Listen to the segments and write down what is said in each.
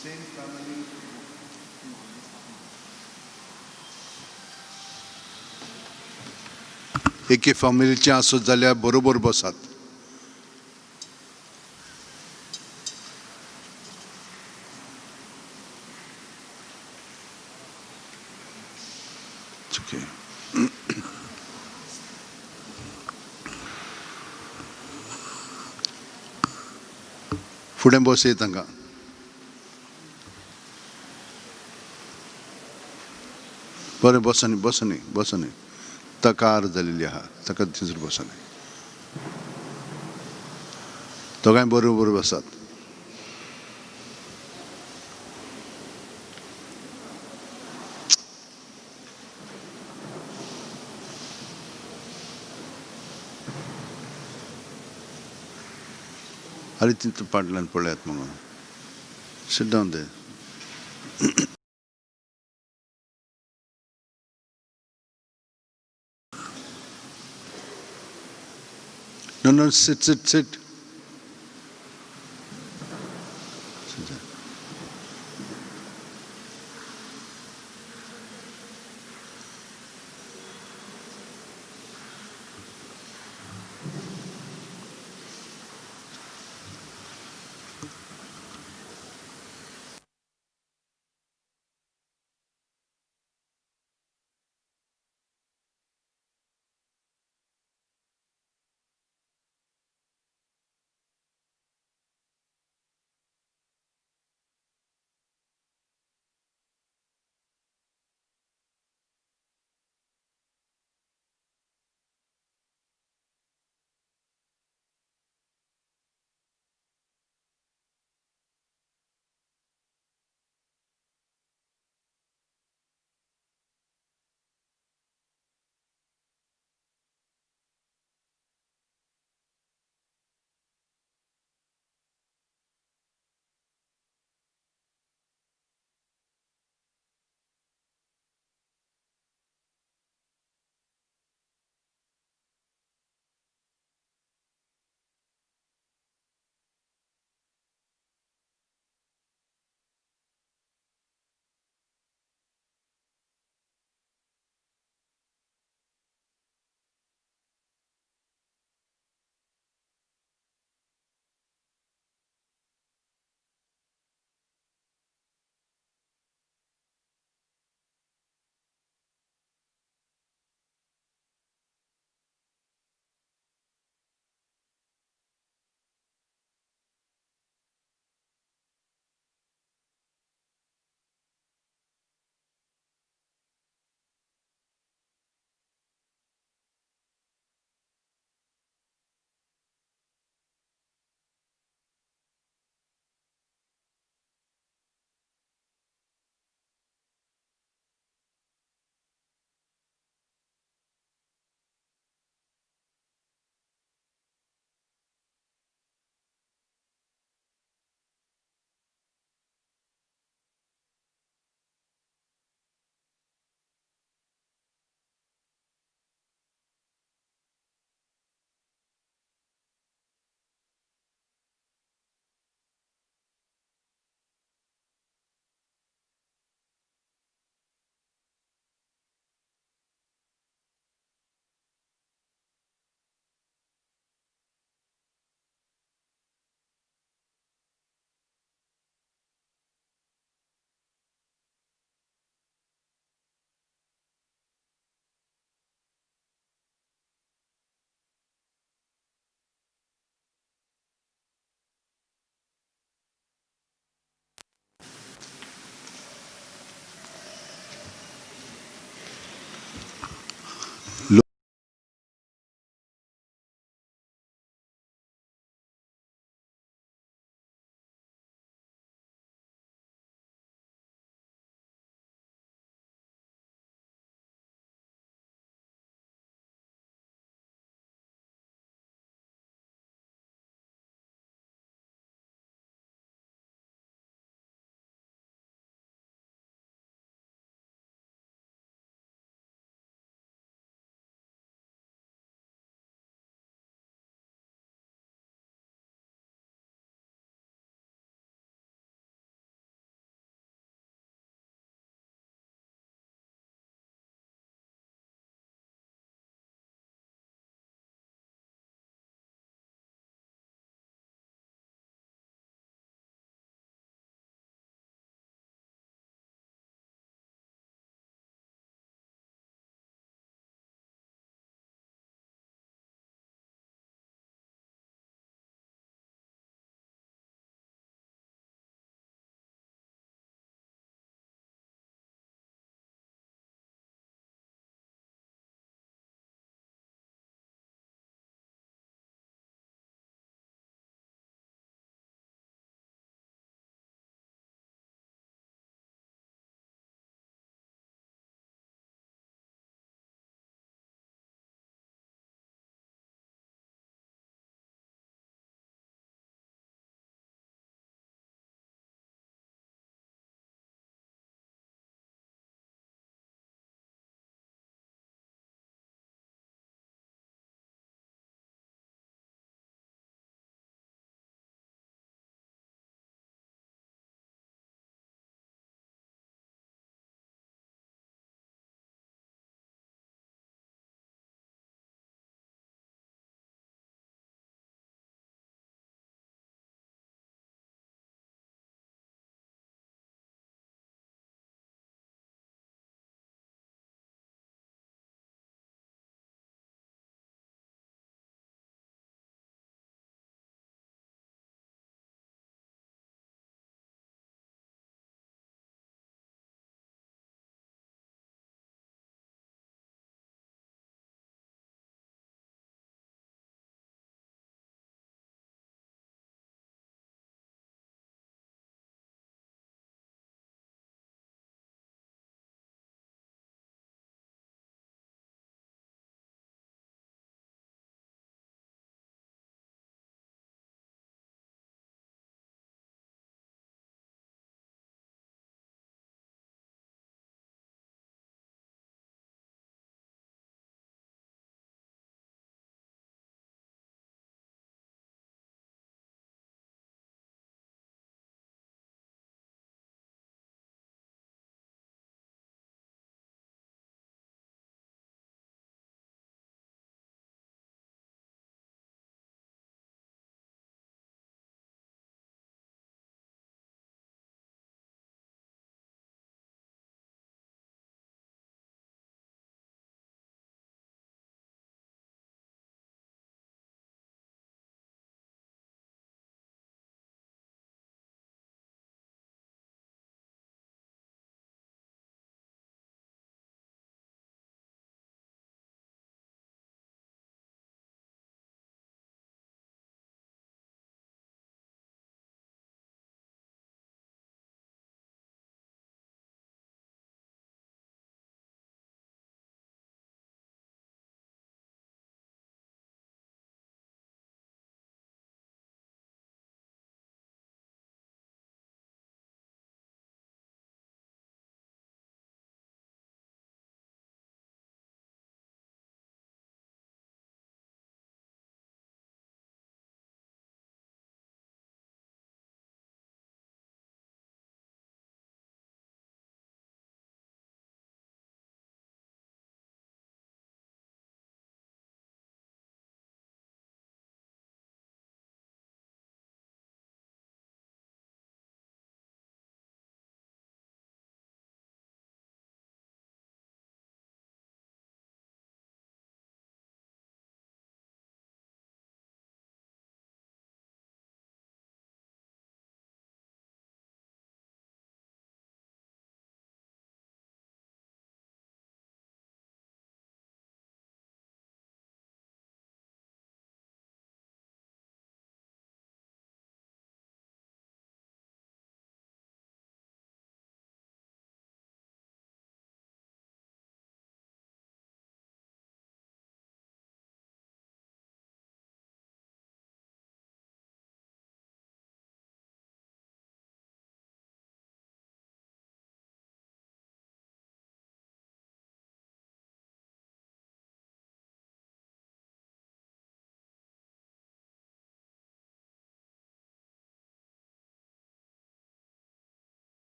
Same family. एके फामिलीचें आसत जाल्यार बरोबर बसात. It's okay. फुडें बसय तांकां. बरें, बसनी बसनी बसनी. तकार जाल्ली आहा ताका, थंयसर बसनी. दोगांय बरोबर बसात. अरे, तितू पाटल्यान पळयात मगो. Sit down there. No, sit, sit, sit. Sit there.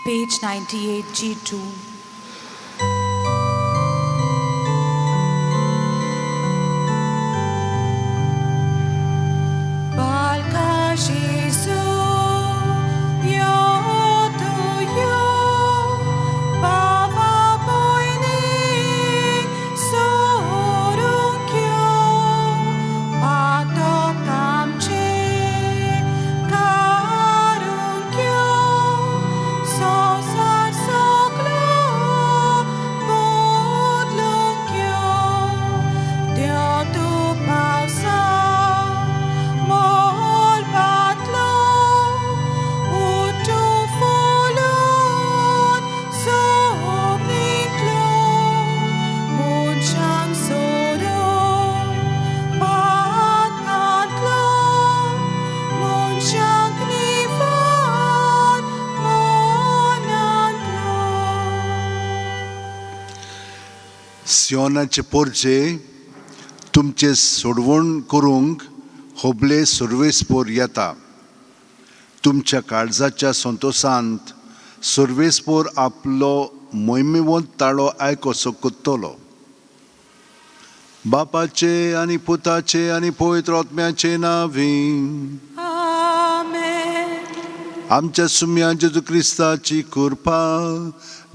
Page 98, G2. Balka Jesu, yo tu yo, Baba boyni sorunkyo, Pato kamche karunkyo, Sosar soklo bodlunkyo, Deo tu pausa mol patlo, utu fulon somitlo, munchang soro patkantlo, munchang nifat monantlo. सियोनाचे पोरचे तुमचे सोडवण करूंक होबले सुर्वेसपोर येता. तुमच्या काळजाच्या संतोशांत सुर्वेसपोर आपलो मोहिमेवंत ताळो आयकोसो कोत्तलो. बापाचे आनी पुताचे आनी पवित्र आत्म्याचे नांवी. Amen. आमच्या सुम्या जेजू क्रिस्ताची कृपा,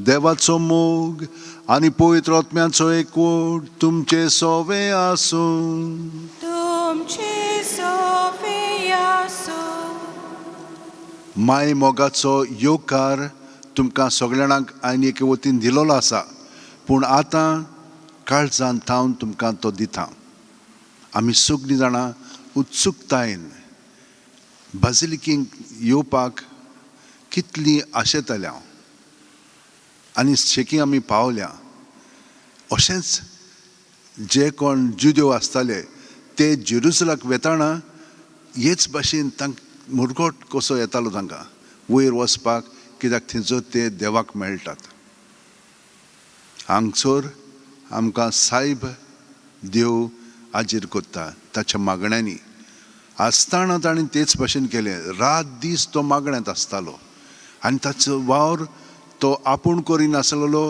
देवाचो मोग आनी पवित्र आत्म्याचो एकवट तुमचे सोवे आसूं. तुमची सोफियासो. माय मोगाचो येवकार तुमकां सगळ्यांक आनी एके वतीन दिलोलो आसा, पूण आतां काळजान थावन तुमकां तो दिता. आमी सगळीं जाणां उत्सुकतायेन बाजिलिकेंत येवपाक कितली आशेताल्या आनी शेकी आमी पावल्या. अशेंच जे कोण जुदेव आसताले ते जेरुसलाक वेताना हेच भाशेन तांकां मुरगोट कसो येतालो तांकां वयर वचपाक, कित्याक थंयसर ते देवाक मेळटात. हांगसर आमकां सायब देव हाजीर करता ताच्या मागण्यांनी. आसतना ताणें तेच भाशेन केलें, रात दीस तो मागण्यांत आसतालो आनी ताचो वावर तो आपूण करिनासलेलो,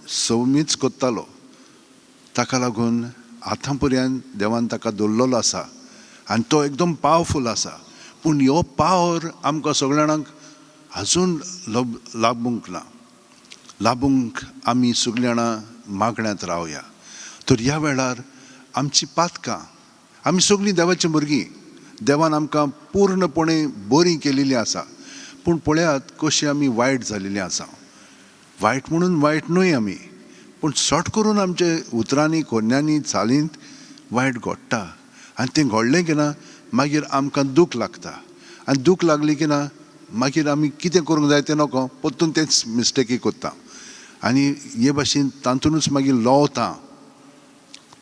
सौमीच करतालो. ताका लागून आतां पर्यंत देवान ताका दवरलेलो आसा आनी तो एकदम पावरफूल आसा. पूण ह्यो पावर आमकां सगळ्या जाणांक आजून लाबूंक ना. लाबूंक आमी सगळीं जाणां मागण्यांत रावया. तर ह्या वेळार आमची पातकां, आमी सगळीं देवाचीं भुरगीं, देवान आमकां पूर्णपणे बरीं केलेलीं आसा. पूण पळयात कशीं आमी वायट जालेलीं आसा. वायट म्हणून वायट न्हय आमी, पूण सट करून आमचे उतरांनी, कोन्यांनी, चालींत वायट घडटा. आनी तें घडलें की ना मागीर आमकां दूख लागता. आनी दूख लागली की ना मागीर आमी कितें करूंक जाय तें नको, परतून तेच मिस्टेकी करता आनी हे भाशेन तातूंतच मागीर लवता.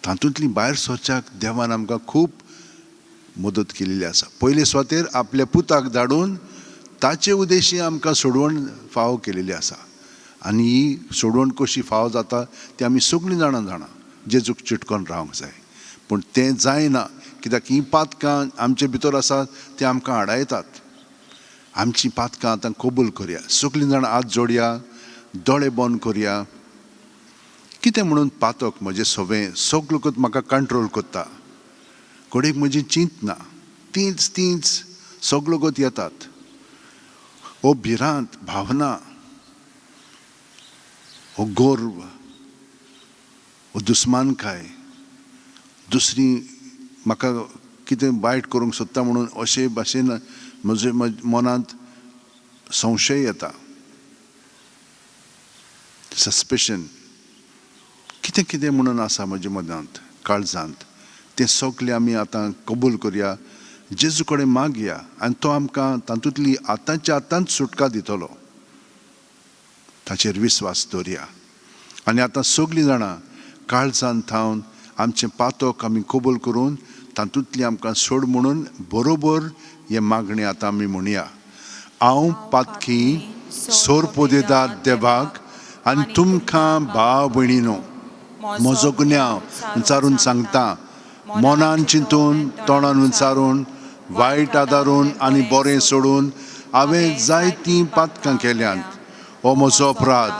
तातूंतली भायर सरच्याक देवान आमकां खूब मदत केलेली आसा. पयले सुवातेर आपल्या पुताक धाडून ताचे उद्देशी आमकां सोडवण फावो केलेली आसा. आनी ही सोडवण कशी फावो जाता ती आमी सगळीं जाणां जाणा, जेजूक चिटकोन रावंक जाय. पूण तें जायना, कित्याक हीं पातकां आमचे भितर आसात, तीं आमकां आडायतात. आमचीं पातकां आतां कबूल करया, सगळीं जाणां हात जोडया, दोळे बंद करया. कितें म्हणून पातक म्हजें सवें सगळो म्हाका कंट्रोल करता. घडयेक म्हजी चिंतना तींच तींच सगळो गत येतात. हो भिरांत भावना, हो गर्व, हो दुस्मानकाय, दुसरी म्हाका कितें वायट करूंक सोदता म्हणून अशे भाशेन म्हजे मनांत संशय येता, सस्पेशन कितें कितें म्हणून आसा म्हज्या मनांत काळजांत. तें सगलें आमी आतां कबूल करया, जेजू कडेन मागया आनी तो आमकां तातूंतली आतांच्या आतांच सुटका दितलो. ताचेर विस्वास दवरया. आनी आतां सगळीं जाणां काळजान थावन आमचें पातक आमी कबूल करून तातूंतली आमकां सोड म्हणून बरोबर हें मागणें आतां आमी म्हणया. हांव पातकी सोरपोदेदाद देवाक आनी तुमकां भाव भयणीनो म्हजो गुन्यांव विचारून सांगता. मनान चिंतून, तोंडान विचारून, वायट आदारून आनी बरें सोडून हांवें जायतीं पातकां केल्यांत. हो म्हजो अपराध,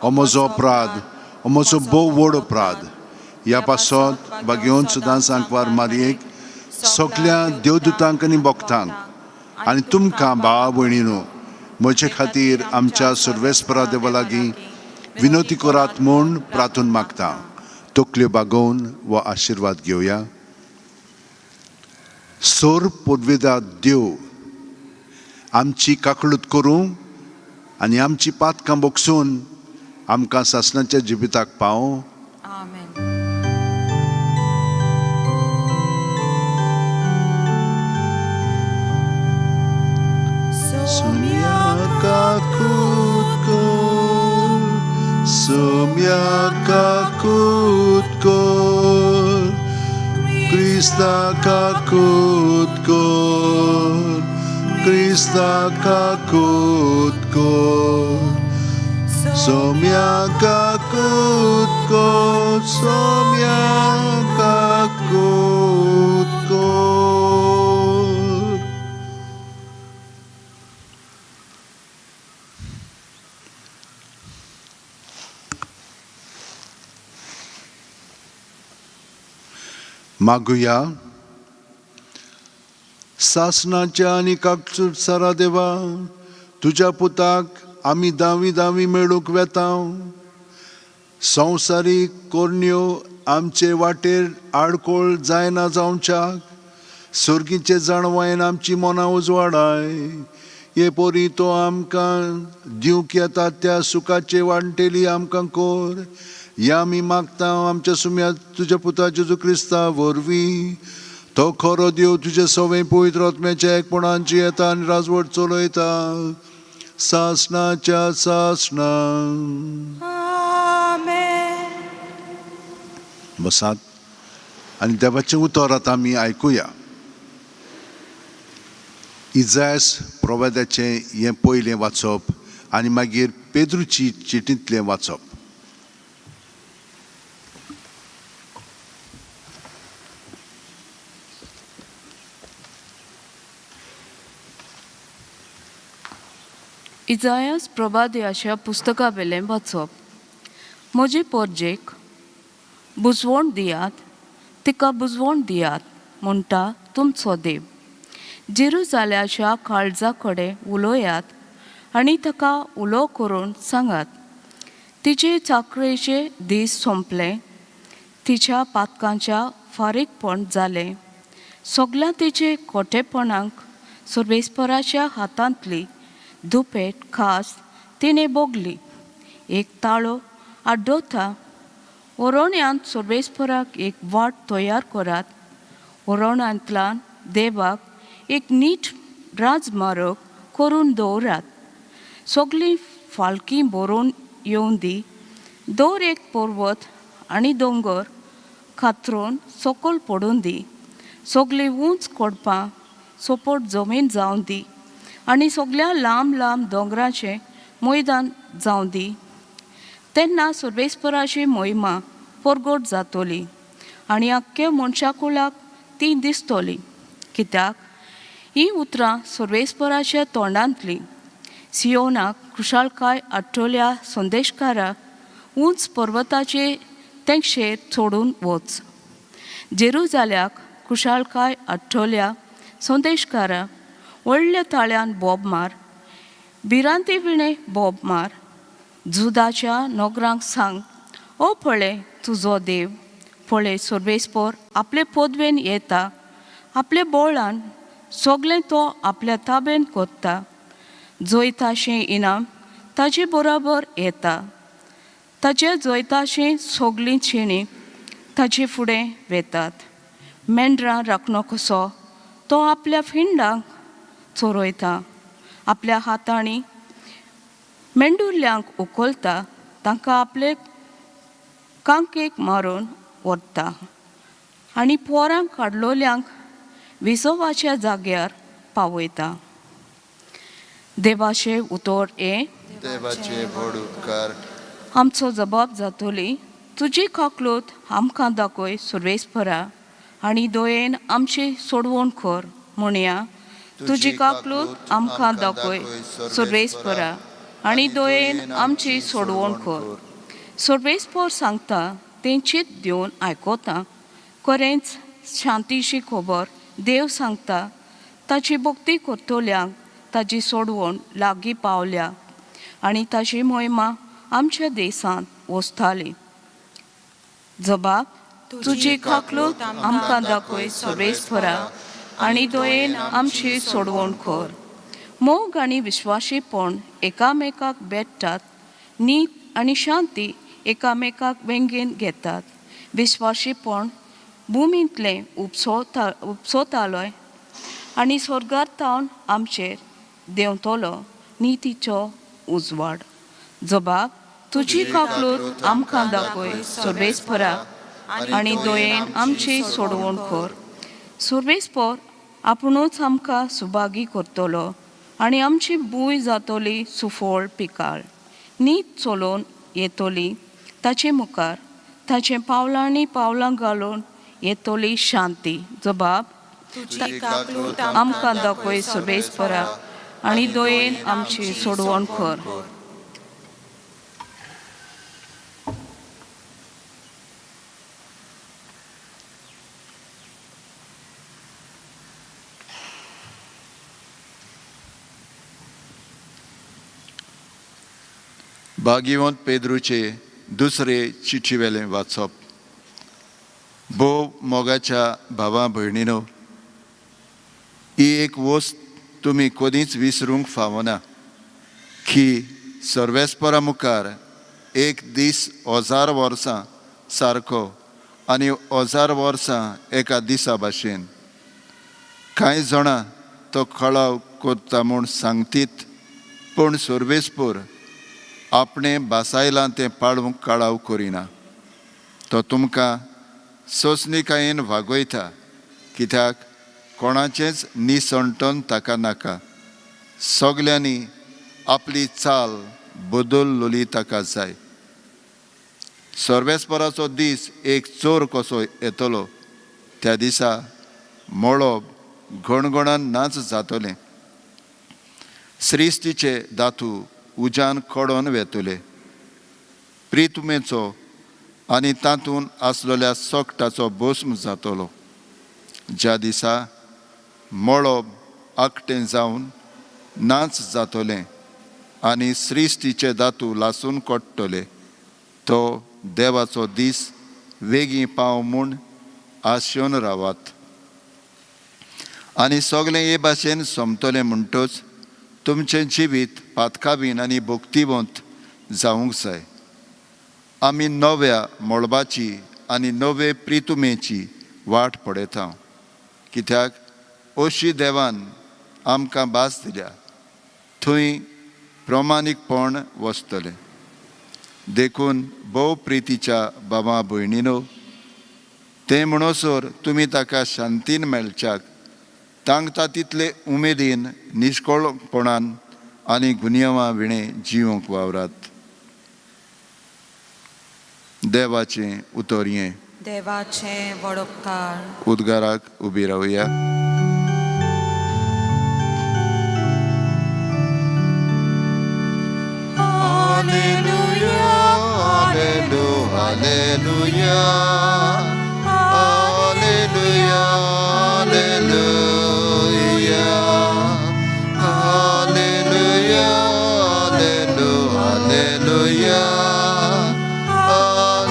हो म्हजो अपराध, हो म्हजो भोव व्हड अपराध. ह्या पासत बागेवन सदां सांकवार मारयेक, सगल्या देवदूतांक आनी भक्तांक आनी तुमकां भावा भयणीनो म्हजे खातीर आमच्या सर्वेस्परा देवा लागीं विनोती करात म्हूण प्रार्थून मागता. तकल्यो बागोवन हो आशिर्वाद घेवया. सोर पुर्विदा देव आमची काकळूत करूं आनी आमची पातकां बोगसून आमकां सासणाच्या जिविताक पावों. आमेन. Sumya kakutkol, sumya kakutkol, Krista kakutkol, Krista kakutkol, Sumya kakutkol, sumya kakutkol. मागुया. सासणाच्या आनी काकसुर देवा, तुज्या पुताक आमी दावी दावी मेळूंक वेता. संवसारीक कोरण्यो आमचे वाटेर आडकोळ जायना जावच्याक सर्गीचे जाणवायन आमची मनां उजवाडाय. हे पोरी तो आमकां दिवंक येता त्या सुखाचे वांटेली आमकां कोर. या आमी मागता आमच्या सुम्या तुज्या पुता जेजू क्रिस्ता वरवीं. तो खरो देव, तुजे सवय पवित्र आत्म्याच्या एकपणांची येता आनी राजवट चलयता सासणाच्या सासणा. आमेन. बसात आनी देवाचें उतर आतां आमी आयकुया. इजायस प्रवादाचें हें पयलें वाचप आनी मागीर पेद्रूची चिटींतलें वाचप. इजायास प्रभादयाच्या पुस्तकावेलें वाचप. म्हजे पोरजेक बुजवण दियात, तिका बुजवण दियात म्हणटा तुमचो देव. जेरुजाल्याच्या काळजा कडेन उलयात आनी ताका उलो करून सांगात, तिचे चाकरेचे दीस सोंपले, तिच्या पातकांच्या फारीकपण जालें. सगल्या तिचे खोटेपणाक सर्वेस्पराच्या हातांतली दुपेट खास तिणें भोगली. एक ताळो आड्डोता, ओरोण्यांत सर्वेस्पराक एक वाट तयार करात, ओरोण्यांतल्यान देवाक एक नीट राजमार्ग करून दवरात. सगलीं फालकी बरोवन येवन दी, दर एक पर्वत आनी दोंगर कातरून सकयल पडून दी, सगलीं उंच कोडपां सोपट जमीन जावन दी आनी सगल्या लांब लांब दोंगराचें मैदान जावं दी. तेन्ना सर्वेस्पराची मोहिमा परगट जातली आनी आख्ख्या मनशाकुळाक ती दिसतली, कित्याक हीं उतरां सर्वेस्पराच्या तोंडांतलीं. सियोनाक खुशालकाय आठवल्या संदेशकाराक उंच पर्वताचे तेंगशेर सोडून वच. जेरुजाल्याक खुशालकाय आठवल्या संदेशकारा, व्हडल्या ताळ्यान बोब मार, भिरांती विणें बोब मार. जुदाच्या नोगरांक सांग, ओ पळय तुजो देव, पळय सर्वेस्पोर आपले पदवेन येता, आपले बोळान सगळें तो आपल्या ताबेन कोत्ता. जैताशें इनाम ताजे बरोबर येता, ताचे जैताशें सगळीं छिणी ताजे फुडें वेतात. मेंढरां राखणो कसो तो आपल्या फिंडांक चोरयता, आपल्या हातांनी मेंडुरल्यांक उखलता, तांकां आपले कांकेक मारून व्हरता आनी पोरांक काडलोल्यांक विसवाच्या जाग्यार पावयता. देवाचें उतर हें. देवाचे व्हड उपकार. आमचो जबाब जातोली. तुजी काकलूत आमकां दाखय सुर्वेस्परा आनी दयेन आमची सोडवण कर म्हणया. तुजी काकलूत आमकां दाखय सुर्वेस्परा. आनी दयेन आमची सोडवण कर. सर्वेस्पोर सांगता तें चीत दिवन आयकता. खरेंच शांतीची खबर देव सांगता. ताची भक्ती करतल्यांक ताजी सोडवण लागीं पावल्या आनी ताची मोहिमा आमच्या देशांत वसताली. जबाब तुजी काकलूत आमकां दाखय सर्वेस्परा आनी दयेन आमची सोडवण कर. मोग आनी विश्वाशीपण एकामेकाक भेट्टात. नीत आनी शांती एकामेकाक वेंगेन घेतात. विश्वाशीपण भुमींतलें उपसोतालोय आनी स्वर्गार तावन आमचेर देंवतलो नितीचो उजवाड. जबाब तुजी काकलूत आमकां दाखय सर्वेस्परा आनी दयेन आमची सोडवण कर. सर्वेस्पोर आपुणूच आमकां सुभागी करतलो आनी आमची भूंय जातली सुफळ पिकाळ. नीत चलोवन येतली ताचे मुखार, ताचे पावलांनी पावलां घालून येतली शांती. जबाब तुजी काकलूत आमकां दाखय सर्वेस्परा आनी दयेन आमची सोडवण कर. भागीवंत पेद्रूचे दुसरे चिठीवेलें वाचप. भोव मोगाच्या भावा भयणीनो, ही एक वस्त तुमी कदींच विसरूंक फावना की सर्वेस्परा मुखार एक दीस 1000 वर्सां सारको आनी 1000 वर्सां एका दिसा भाशेन. कांय जाणां तो कळाव करता म्हूण सांगतीत, पूण सर्वेस्पोर आपणें भासायलां तें पाळूंक कळाव करिना. तो तुमकां सोंसणिकायेन वागयता, कित्याक कोणाचेंच निसणटन ताका नाका. सगल्यांनी आपली चाल बदललोली ताका जाय. सर्वेस्पराचो दीस एक चोर कसो येतलो, त्या दिसा मळब गणगणान नाच जातलें. सृश्टीचे दातू उज्यान कडोन वेतले. प्रितुमेचो आनी तातूंत आसलेल्या सोकटाचो भस्म जातलो. ज्या दिसा मळब आकटें जावन नाच जातलें आनी सृश्टीचे दातू लासून कोट्टले, तो देवाचो दीस वेगीं पाव म्हूण आशेवन रावात. आनी सगळें हे भाशेन सोंपतलें म्हणटच तुमचें जिवीत पातकाबीन आनी भक्तिवंत जावंक जाय. आमी नव्या मळबाची आनी नवे प्रितुमेची वाट पळयता, कित्याक अशी देवान आमकां भास दिल्या, थंय प्रमाणीकपण वसतलें. देखून भोव प्रितीच्या बाबा भयणीनो, तें म्हणसर तुमी ताका शांतीन मेळच्याक तांकां तितले उमेदीन निश्कळपणान आनी गुन्यांवा विणें जिवंक वावरात. देवाचें उतर हें. देवाचें व्हड उपकार. उद्गाराक उबी रावया. Hallelujah, hallelujah, hallelujah, hallelujah, hallelujah, hallelujah,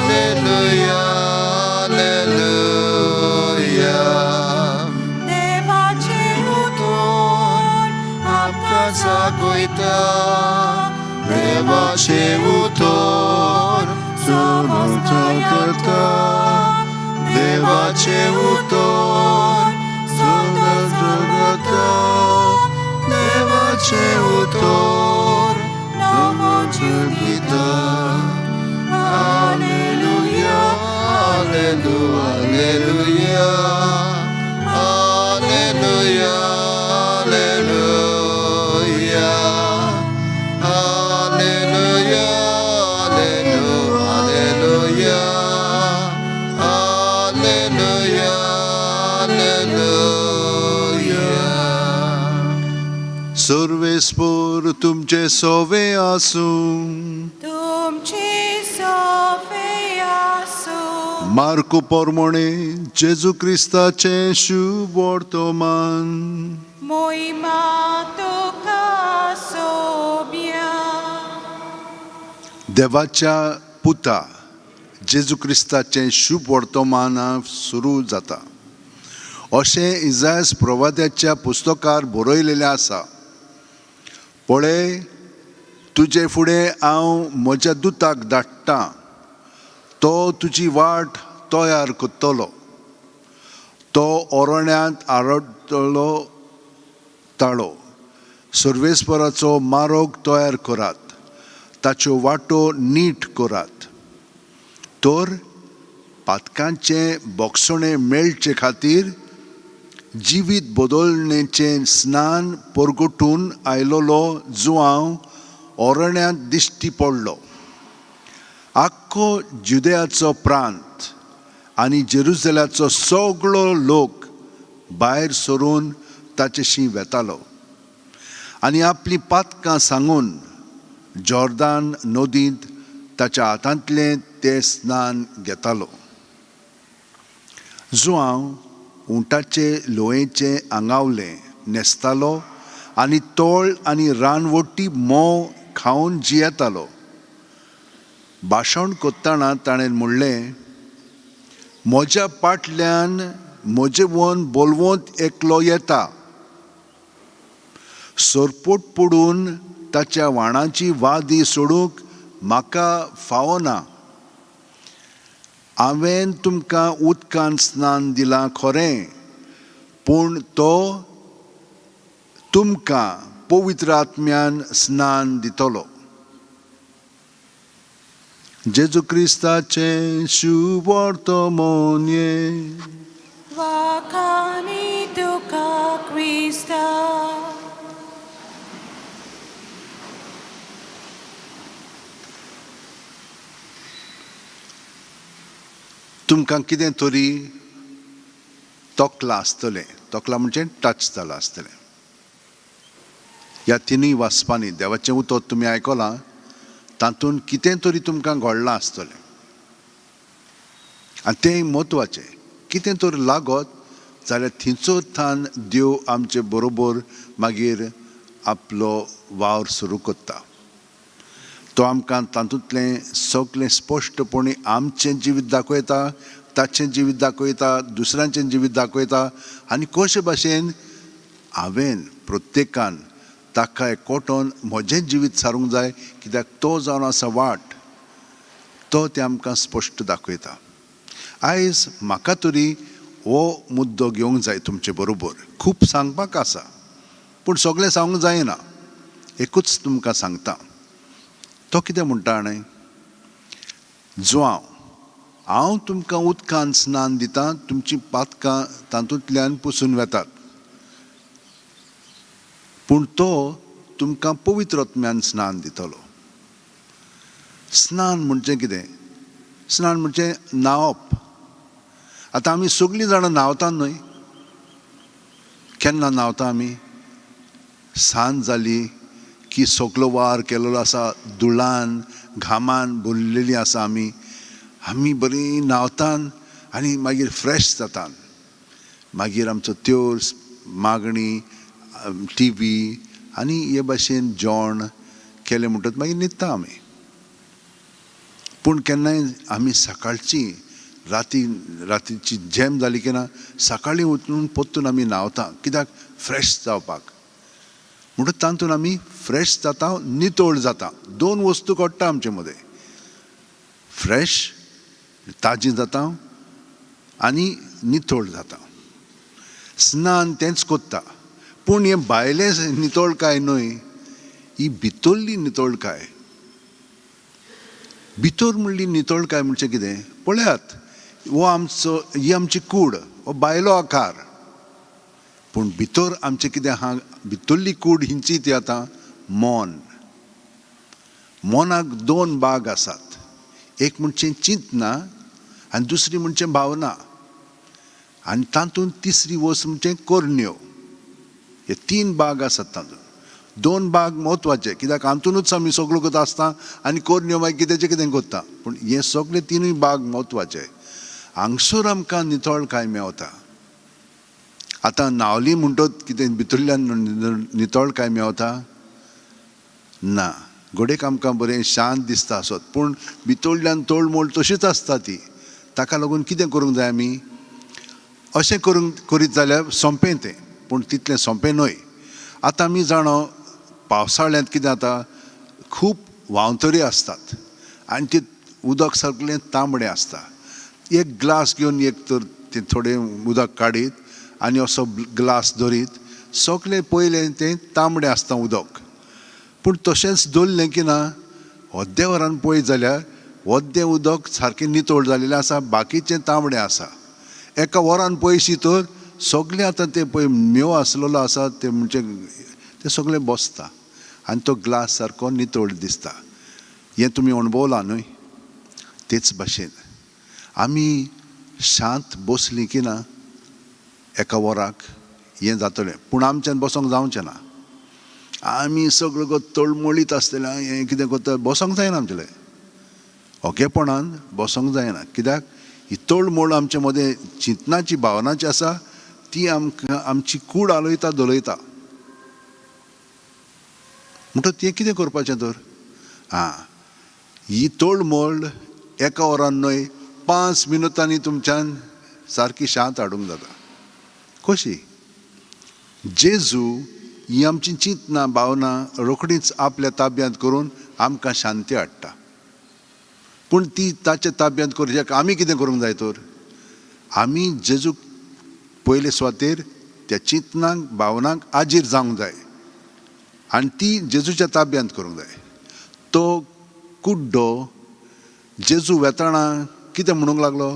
hallelujah, hallelujah. देवाचें उतर आमकां जागयता, देवाचें उतर करता, देवाचें उतर करता, देवाचें उतर दिता. Hallelujah, hallelujah, hallelujah, hallelujah, hallelujah, hallelujah, hallelujah, hallelujah. Survey सर्वेस्पोर तुमचे सोवे आसूं. तुमचे सोफे आसूं. मार्कू पोरमोणे जेजू क्रिस्ताचें शुभ वर्तमान. मोहिमा तुका सोब्या. देवाच्या पुता जेजू क्रिस्ताचें शुभ वर्तमान सुरू जाता अशें इजायस प्रवाद्याच्या पुस्तकार बरयलेलें आसा. पळय, तुजे फुडें हांव म्हज्या दुताक धाडटां, तो तुजी वाट तयार करतलो. तो ओरण्यांत आरडटलो ताळो, सर्वेस्पराचो मारोग तयार करात, ताच्यो वाटो नीट करात. तर पातकांचें बोगसणें मेळचे खातीर जिवीत बदलणेचें स्नान परगटून आयलोलो जुआंव ओरण्यांत दिश्टी पडलो. आख्खो जुदयाचो प्रांत आनी जेरुजलाचो सगळो लोक भायर सरून ताचेशी वेतालो आनी आपलीं पातकां सांगून जॉर्दान नदींत ताच्या हातांतलें तें स्नान घेतालो. जुआंव उंटाचे लोयेचें आंगावलें न्हेसतालो आनी तोळ आनी रानवटी म्होंव खावन जियेतालो. भाशण करतना ताणें म्हणलें, म्हज्या पाटल्यान म्हजे वन बोलवंत एकलो येता. सरपोट पडून ताच्या व्हाणाची वादी सोडूंक म्हाका फावना. हांवें तुमकां उदकान स्नान दिलां खरें, पूण तो तुमकां पवित्र आत्म्यान स्नान दितलो. जेजू क्रिस्ताचें शुभ वर्तमान. वाखाणी तुका क्रिस्ता. तुमकां कितें तरी तोखलां आसतलें. तोखलां म्हणजे टच जालां आसतलें. ह्या तिनूय वाचपांनी देवाचें उतर तुमी आयकलां, तातूंत कितें तरी तुमकां घडलां आसतलें आनी तें म्हत्वाचें. कितें तरी लागत जाल्यार थिंचो थान देव आमचे बरोबर मागीर आपलो वावर सुरू करता. तो आमकां तातूंतलें सगलें स्पश्टपणी आमचें जिवीत दाखयता, ताचें जिवीत दाखयता, दुसऱ्यांचें जिवीत दाखयता आनी कशे भाशेन हांवें प्रत्येकान ताका एकवटोन म्हजें जिवीत सारूंक जाय, कित्याक तो जावन आसा वाट, तो तें आमकां स्पश्ट दाखयता. आयज म्हाका तरी हो मुद्दो घेवंक जाय तुमचे बरोबर. खूब सांगपाक आसा पूण सगळें सांगूंक जायना. एकूच तुमकां सांगता. तो कितें म्हणटा न्हय, जुआंव हांव तुमकां उदकान स्नान दितां, तुमचीं पातकां तातूंतल्यान पुसून वेतात, पूण तो तुमकां पवित्र आत्म्यान स्नान दितलो. स्नान म्हणजे कितें? स्नान म्हणजे न्हांवप. आतां आमी सगळीं जाणां न्हांवता न्हय? केन्ना न्हांवता आमी? सांज जाली की सगलो वार केलेलो आसा, धुळान घामान भरलेली आसा. आमी आमी बरीं न्हांवतान आनी मागीर फ्रेश जातात. मागीर आमचो त्योर्स मागणी टी व्ही आनी हे भाशेन जेवण केलें म्हणटकच मागीर न्हिदता आमी. पूण केन्नाय आमी सकाळची राती रातीची जेम जाली की ना, सकाळीं उठून परतून आमी न्हांवता. कित्याक? फ्रेश जावपाक. म्हणटच तातूंत आमी फ्रेश जाता, नितळ जाता. दोन वस्तू घडटा आमचे मदें, फ्रेश ताजी जाता आनी नितळ जाता. स्नान तेंच कोत्ता, पूण हें भायलें नितळकाय न्हय, ही भितरली नितळकाय. भितर म्हणली नितळकाय म्हणजे कितें? पळयात, हो आमचो, ही आमची कूड, हो भायलो आकार, पूण भितर आमचें कितें आहा? भितरली कूड हिंची ती आतां मन. मनाक दोन भाग आसात, एक म्हणजे चिंतना आनी दुसरी म्हणजे भावना, आनी तातूंत तिसरी वस्त म्हणजे करण्यो. हे तीन भाग आसात तातूंत. दोन भाग म्हत्वाचे, कित्याक हातूनच आमी सगळो करता आसता आनी कोरन्यो मागीर कित्याचें कितें करता. पूण हे सगळे तिनूय भाग म्हत्वाचे. हांगसर आमकां नितळकाय मेवता. आतां न्हावली म्हणटत कितें भितरल्यान नितळकाय मेवता ना. घडयेक आमकां बरें शांत दिसता आसत, पूण भितरल्यान तळमळ तशीच आसता ती. ताका लागून कितें करूंक जाय आमी? अशें करूंक करीत जाल्यार सोंपें तें, पूण तितलें सोंपें न्हय. आतां आमी जाणा पावसाळ्यांत कितें जाता, खूब व्हांवतरी आसतात आनी तें उदक सगळें तांबडें आसता. एक ग्लास घेवन एक तर तें थोडें उदक काडीत आनी असो ग्लास दवरीत सगळें पयलें तें तांबडें आसता उदक. पूण तशेंच दवरलें की ना अर्द्या वरान पळयत जाल्यार अर्दें उदक सारकें नितळ जालेलें आसा, बाकीचें तांबडें आसा. एका वरान पळयशी तर सगळें आतां तें पळय म्योव आसलेलो आसा तें म्हणजे तें सगळें बसता आनी तो ग्लास सारको नितळ दिसता. हें तुमी अणभवलां न्हय? तेच भाशेन आमी शांत बसलीं की ना एका वराक हें जातलें, पूण आमच्यान बसोंक जावचें ना. आमी सगळो तळमळीत आसतले, हें कितें करता, बसोंक जायना आमचें, ओगेपणान बसोंक जायना. कित्याक ही तळमळ आमचे मदें चिंतनाची भावनाची आसा ती आमकां आमची कूड आलयता धोलयता. म्हणटच तें कितें करपाचें तर? आं, ही तळमळ एका वरान न्हय 5 मिनुटांनी तुमच्यान सारकी शांत हाडूंक जाता. कशी? जेजू ही आमची चिंतना भावना रोखडीच आपल्या ताब्यांत करून आमकां शांती हाडटा. पूण ती ताच्या ताब्यांत करच्याक आमी कितें करूंक जाय तर? आमी जेजूक पयले सुवातेर त्या चिंतनाक भावनांक आजीर जावंक जाय आनी ती जेजूच्या ताब्यांत करूंक जाय. तो कुड्डो जेजू वेताना कितें म्हणूंक लागलो?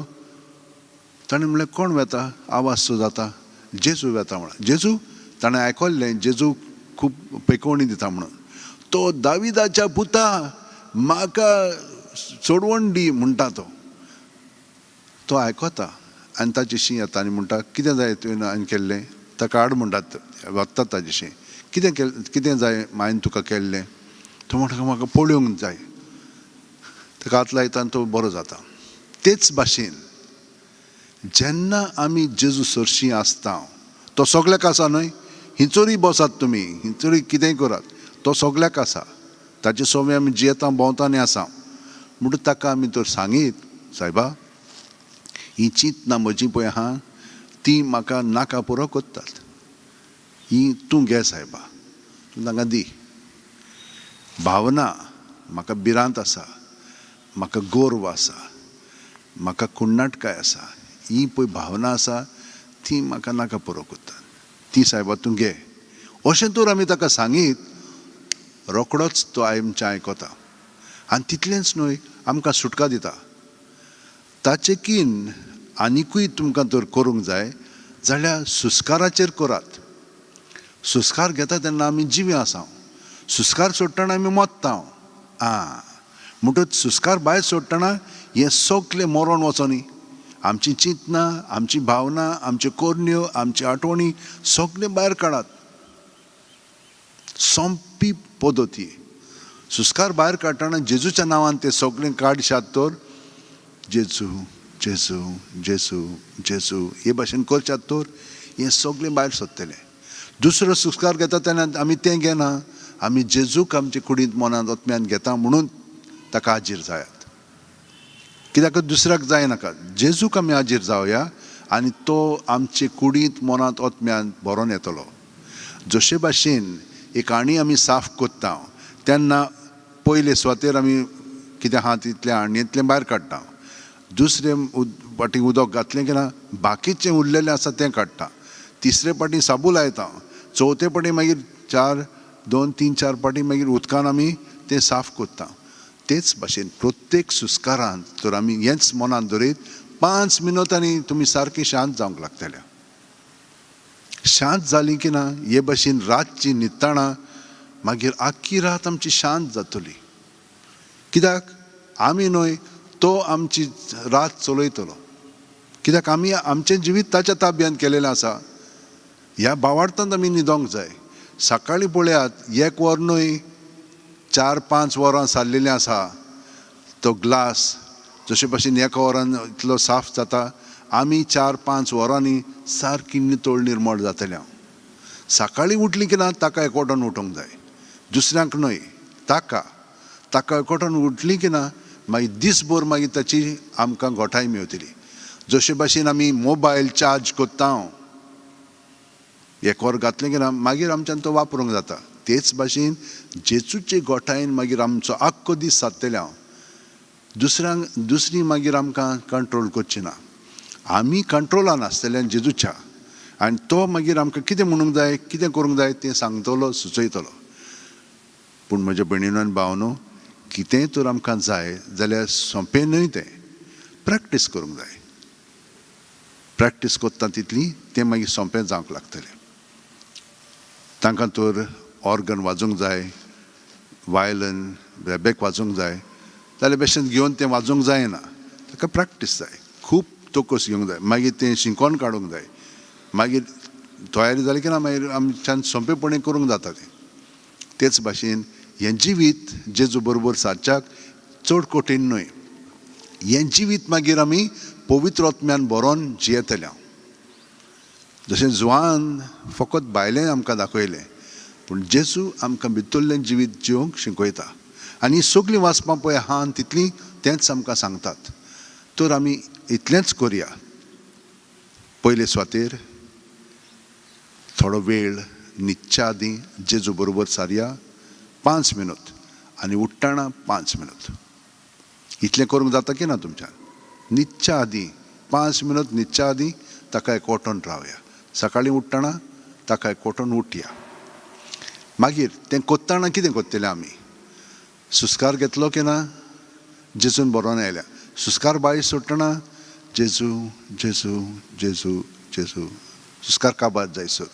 ताणें म्हणलें, कोण वेता? आवाज सो जाता, जेजू वेता म्हणा. जेजू ताणें आयकल्लें जेजू खूब पेकोवणी दिता म्हणून. तो दाविदाच्या पुता म्हाका सोडवण दी म्हणटा. तो तो आयकता आनी ताचेशी येता आनी म्हणटा, कितें जाय तुवें हांवें केल्लें? ताका हाड म्हणटात, वता ताजेशी, कितें केलें, कितें जाय हांवें तुका केल्लें? तो म्हणटा, म्हाका पळोवंक जाय. ताका हात लायता आनी तो बरो जाता. तेच भाशेन जेन्ना आमी जेजू सरशीं आसता, तो सगल्याक आसा न्हय? हिंचोरी बसात तुमी, हिंचोरी कितेंय करात, तो सगल्याक आसा. ताचे सोवे आमी जियेता भोंवता आनी आसा. म्हणटच ताका आमी तर सांगीत, सायबा ही चिंतना म्हजी पळय आहा ती म्हाका नाका पुरो करतात, ही तूं घे सायबा, तूं तांकां दी. भावना म्हाका भिरांत आसा, म्हाका गोर्व आसा, म्हाका कुण्णाटकाय आसा, ही पळय भावना आसा ती म्हाका नाका पुरो करतात, ती सायबा तूं घे. अशें तर आमी ताका सांगीत रोखडोच तो आमचें आयकता आनी तितलेंच न्हय आमकां सुटका दिता. ताचे कीन आनिकूय तुमकां तर करूंक जाय जाल्यार सुस्काराचेर करात. सुस्कार घेता तेन्ना आमी जिवे आसा, सुस्कार सोडटना आमी मत्ता. आं, म्हणटच सुस्कार भायर सोडटना हें सगलें मरोण वचोनी. आमची चिंतना, आमची भावना, आमच्यो कोरण्यो, आमची आठवणी सगळें भायर काडात. सोंपी पद्दती. सुस्कार भायर काडटना जेजूच्या नांवान तें सगळें काडशात तर जेजू जेजू जेजू जेजू हे भाशेन करशात तर हें सगळें भायर सोदतलें. दुसरो सुस्कार घेता तेन्ना आमी तें घेना, आमी जेजूक आमचे कुडींत मनांत आत्म्यान घेता म्हणून ताका हाजीर जायात. कित्याक दुसऱ्याक जायनाका, जेजूक आमी हाजीर जावया आनी तो आमचे कुडींत मनांत आत्म्यान भरोन येतलो. जशे भाशेन एक आणी आमी साफ करता तेन्ना पयले सुवातेर आमी कितें आहा तितलें आणयेंतलें भायर काडटा, दुसरे फाटीं उदक घातलें की ना बाकीचें उरलेलें आसा तें काडटा, तिसरे फाटीं साबू लायता, चवथे फाटीं मागीर 4 2 3 4 फाटीं मागीर उदकान आमी तें साफ करता. तेच भाशेन प्रत्येक सुस्कारान तर आमी हेंच मनान दवरीत 5 मिनटांनी तुमी सारकी शांत जावंक लागतले. शांत जाली की ना हे भाशेन रातची न्हिदतना मागीर आख्खी रात आमची शांत जातली. कित्याक आमी न्हय तो आमची रात चलयतलो. कित्याक आमी आमचें जिवीत ताच्या ताब्यांत केलेलें आसा. ह्या भावार्थान आमी न्हिदोंक जाय. सकाळीं पळयात, एक वर न्हय, 4-5 वरां सारलेलीं आसा. तो ग्लास जशे भाशेन एका वरान इतलो साफ जाता, आमी 4-5 वरांनी सारकी नितळ निर्मळ जातले. हांव सकाळीं उठली की ना ताका एकवटून उठोवंक जाय, दुसऱ्यांक न्हय, ताका. ताका एकवटून उठली की ना मागीर दीसभर मागीर ताची आमकां गोठाय मेवतली. जशे भाशेन आमी मोबायल चार्ज करता, एक वर घातलें की ना मागीर आमच्यान तो वापरूंक जाता. तेच भाशेन जेजूचे गोठायेन मागीर आमचो आख्खो दीस सादतले. हांव दुसऱ्यांक दुसरी मागीर आमकां कंट्रोल करची ना, आमी कंट्रोलान आसतले जेजूच्या. आनी तो मागीर आमकां कितें म्हणूंक जाय, कितें करूंक जाय तें सांगतलो, सुचयतलो. पूण म्हज्या भयणीनो आनी भावनो, कितेंय तर आमकां जाय जाल्यार सोंपें न्हय तें, प्रॅक्टीस करूंक जाय. प्रॅक्टीस करता तितली तें मागीर सोंपें जावंक लागतलें. तांकां तर ऑर्गन वाजोवंक जाय, वायलन रेबेक वाजोवंक जाय जाल्यार बेशेन घेवन तें वाजोवंक जायना, ताका प्रॅक्टीस जाय, खूब तोकोस घेवंक जाय, मागीर तें शिंकोन काडूंक जाय. मागीर तयारी जाली की ना मागीर आमच्यान सोंपेपणी करूंक जाता तें. तेच भाशेन हें जिवीत जेजू बरोबर सारच्याक चड कठीण न्हय. हें जिवीत मागीर आमी पवित्र आत्म्यान बरोवन जियेतले. हांव जशें जुवान फकत भायलें आमकां दाखयलें, पूण जेजू आमकां भितरलें जिवीत जिवंक शिकयता. आनी सगळीं वाचपां पळय आहा तितलीं तेंच आमकां सांगतात. तर आमी इतलेंच करुया. पयले सुवातेर थोडो वेळ न्हिदच्या आदीं जेजू बरोबर सारया, 5 मिनट, आनी उठ्ठाना 5 मिनट. इतलें करूंक जाता की ना तुमच्यान? न्हिदच्या आदीं 5 मिनट, न्हिदच्या आदीं ताका एकवटून रावया. सकाळीं उठ्ठाना ताका एकवटून उठया. मागीर तें कोत्ताना कितें कोत्तलें आमी? सुस्कार घेतलो की ना जेजून बरोवन आयल्या. सुस्कार भायर सोडटना जेजू जेजू जेजू जेजू, सुस्कार काबार जायसर.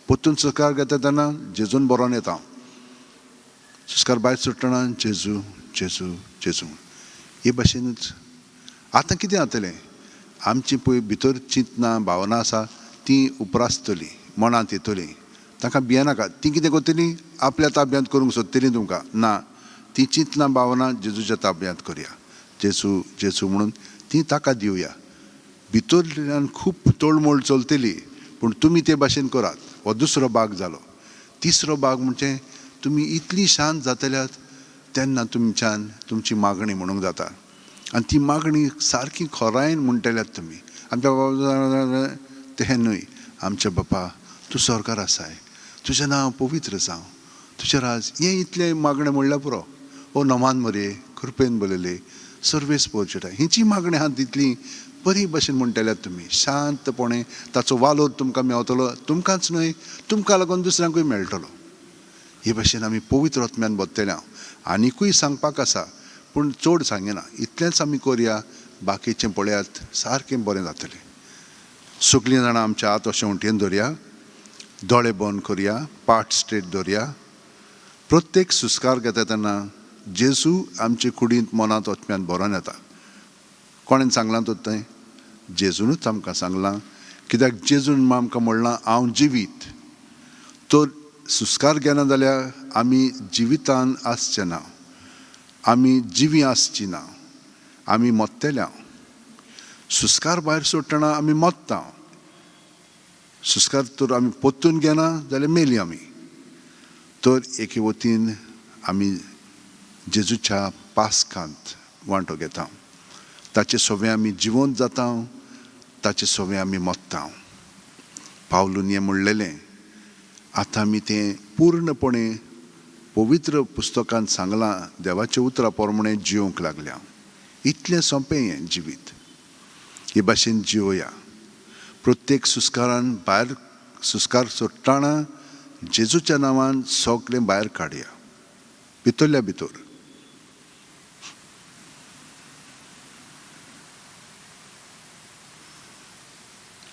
परतून सुस्कार घेता तेन्ना जेजून बरोवन येता हांव. सुस्कार भायर सोडटना जेजू जेजू जेजू, हे भाशेनूच. आतां कितें जातलें, आमची पळय भितर चिंतना भावना आसा ती उप्रासतली, मनांत येतली. तांकां भियेनाका. ती कितें करतली, आपल्या ताब्यांत करूंक सोदतली तुमकां. ना, ती चिंतना भावना जेजूच्या ताब्यांत करया, जेजू जेजू म्हणून ती ताका दिवया. भितरल्यान खूब तळमळ चलतली, पूण तुमी ते भाशेन करात. हो दुसरो भाग जालो. तिसरो भाग म्हणजे तुमी इतली शांत जातल्यात तेन्ना तुमच्यान तुमची मागणी म्हणूंक जाता. आनी ती मागणी सारकी खोरायेन म्हणटल्यात तुमी. आमच्या बाबा तें न्हय, आमच्या बापा तूं सरकार आसाय, तुजें नांव पवित्र जावं, तुजें राज, हें इतलें मागणें म्हणल्यार पुरो. ओ नमान मरे, कृपेन बरयले, सर्वेस पोर्चटा, हिची मागणी आहा तितली बरी भशेन म्हणटल्यात तुमी शांतपणे. ताचो वालोर तुमकां मेवतलो, तुमकांच न्हय, तुमकां लागून दुसऱ्यांकूय मेळटलो. हे भशेन आमी पवित्र आत्म्यान बदतले. हांव आनिकूय सांगपाक आसा, पूण चड सांगिना, इतलेंच आमी करया. बाकीचें पळयात, सारकें बरें जातलें. सगळीं जाणां आमच्या हात अशें उंटयेन धरया, दोळे बंद करया, पाट स्ट्रेट धरया. प्रत्येक सुस्कार घेता तेन्ना जेजू आमचे कुडींत मनांत आत्म्यान बरोवन येता. कोणें सांगलां तर तें? जेजूनच आमकां सांगलां. कित्याक जेजून आमकां म्हणलां हांव जिवीत. तर सुस्कार घेना जाल्यार आमी जिवितान आसचे ना, आमी जिवी आसची ना, आमी मोत्तेल्या. सुस्कार भायर सोडटना आमी मोत्ता. सुस्कार तर आमी पोत्तून घेना जाल्यार मेली आमी. तर एके वतीन आमी जेजूच्या पास्कांत वांटो घेता, ताचे सोवे आमी जिवंत जाता, ताचे सोवे आमी मोत्ता. पावलून हें म्हणलेलें आतां आमी तें पूर्णपणे पवित्र पुस्तकांत सांगलां, देवाच्या उतरा प्रमाणे जिवंक लागल्या. इतलें सोंपें हें जिवीत. हे भाशेन जिवया. प्रत्येक सुस्कारान भायर सुस्कार सोडटना जेजूच्या नांवान सगळें भायर काडया, भितरल्या भितर.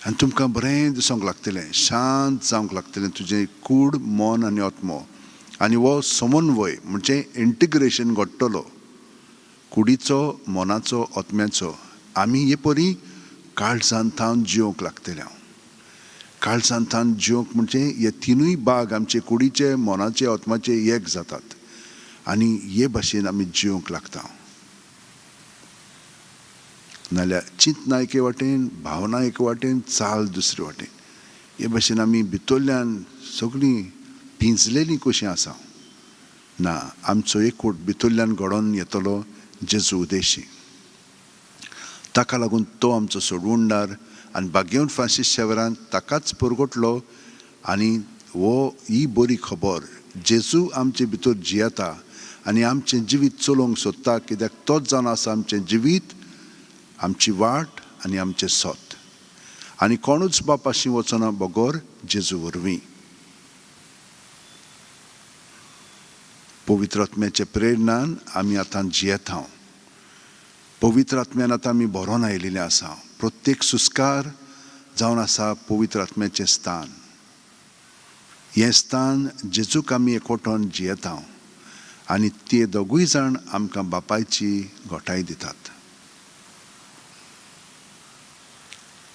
आनी तुमकां बरें दिसूंक लागतलें, शांत जावंक लागतलें तुजें कूड, मन आनी आत्मो. आनी हो समन्वय म्हणजे इंटिग्रेशन घडटलो कुडीचो, मनाचो, आत्म्याचो. आमी हे परी काळजान थावन जिवंक लागतले. हांव काळजांतान जिवंक म्हणजे हे तिनूय भाग आमचे कुडीचे, मनाचे, आत्माचे एक जातात आनी हे भाशेन आमी जिवंक लागता. नाल्यार चिंतना एके वाटेन, भावना एके वाटेन, चाल दुसरे वाटेन, हे भाशेन आमी भितरल्यान सगळीं पिंजलेलीं कशीं आसा. ना, आमचो एकवट भितरल्यान घडोवन येतलो जेजू उदेशी. ताका लागून तो आमचो सोडवणदार आनी भाग्यवंत फ्रांसीस शेवरान ताकाच परगटलो आनी हो ही बरी खबर जेजू आमचे भितर जियेता आनी आमचें जिवीत चलोवंक सोदता, कित्याक तोच जावन आसा आमचें जिवीत, आमची वाट आनी आमचें सत. आनी कोणूच बापाशी वचना बगर जेजू वरवीं. पवित्र आत्म्याचे प्रेरणान आमी आतां जियेता. पवित्र आत्म्यान आतां आमी भरोन आयिल्ले आसा. प्रत्येक सुस्कार जावन आसा पवित्र आत्म्याचें स्थान. हें स्थान जेजूक आमी एकवटोन जियेता आनी ते दोगूय जाण आमकां बापायची घटाय दितात.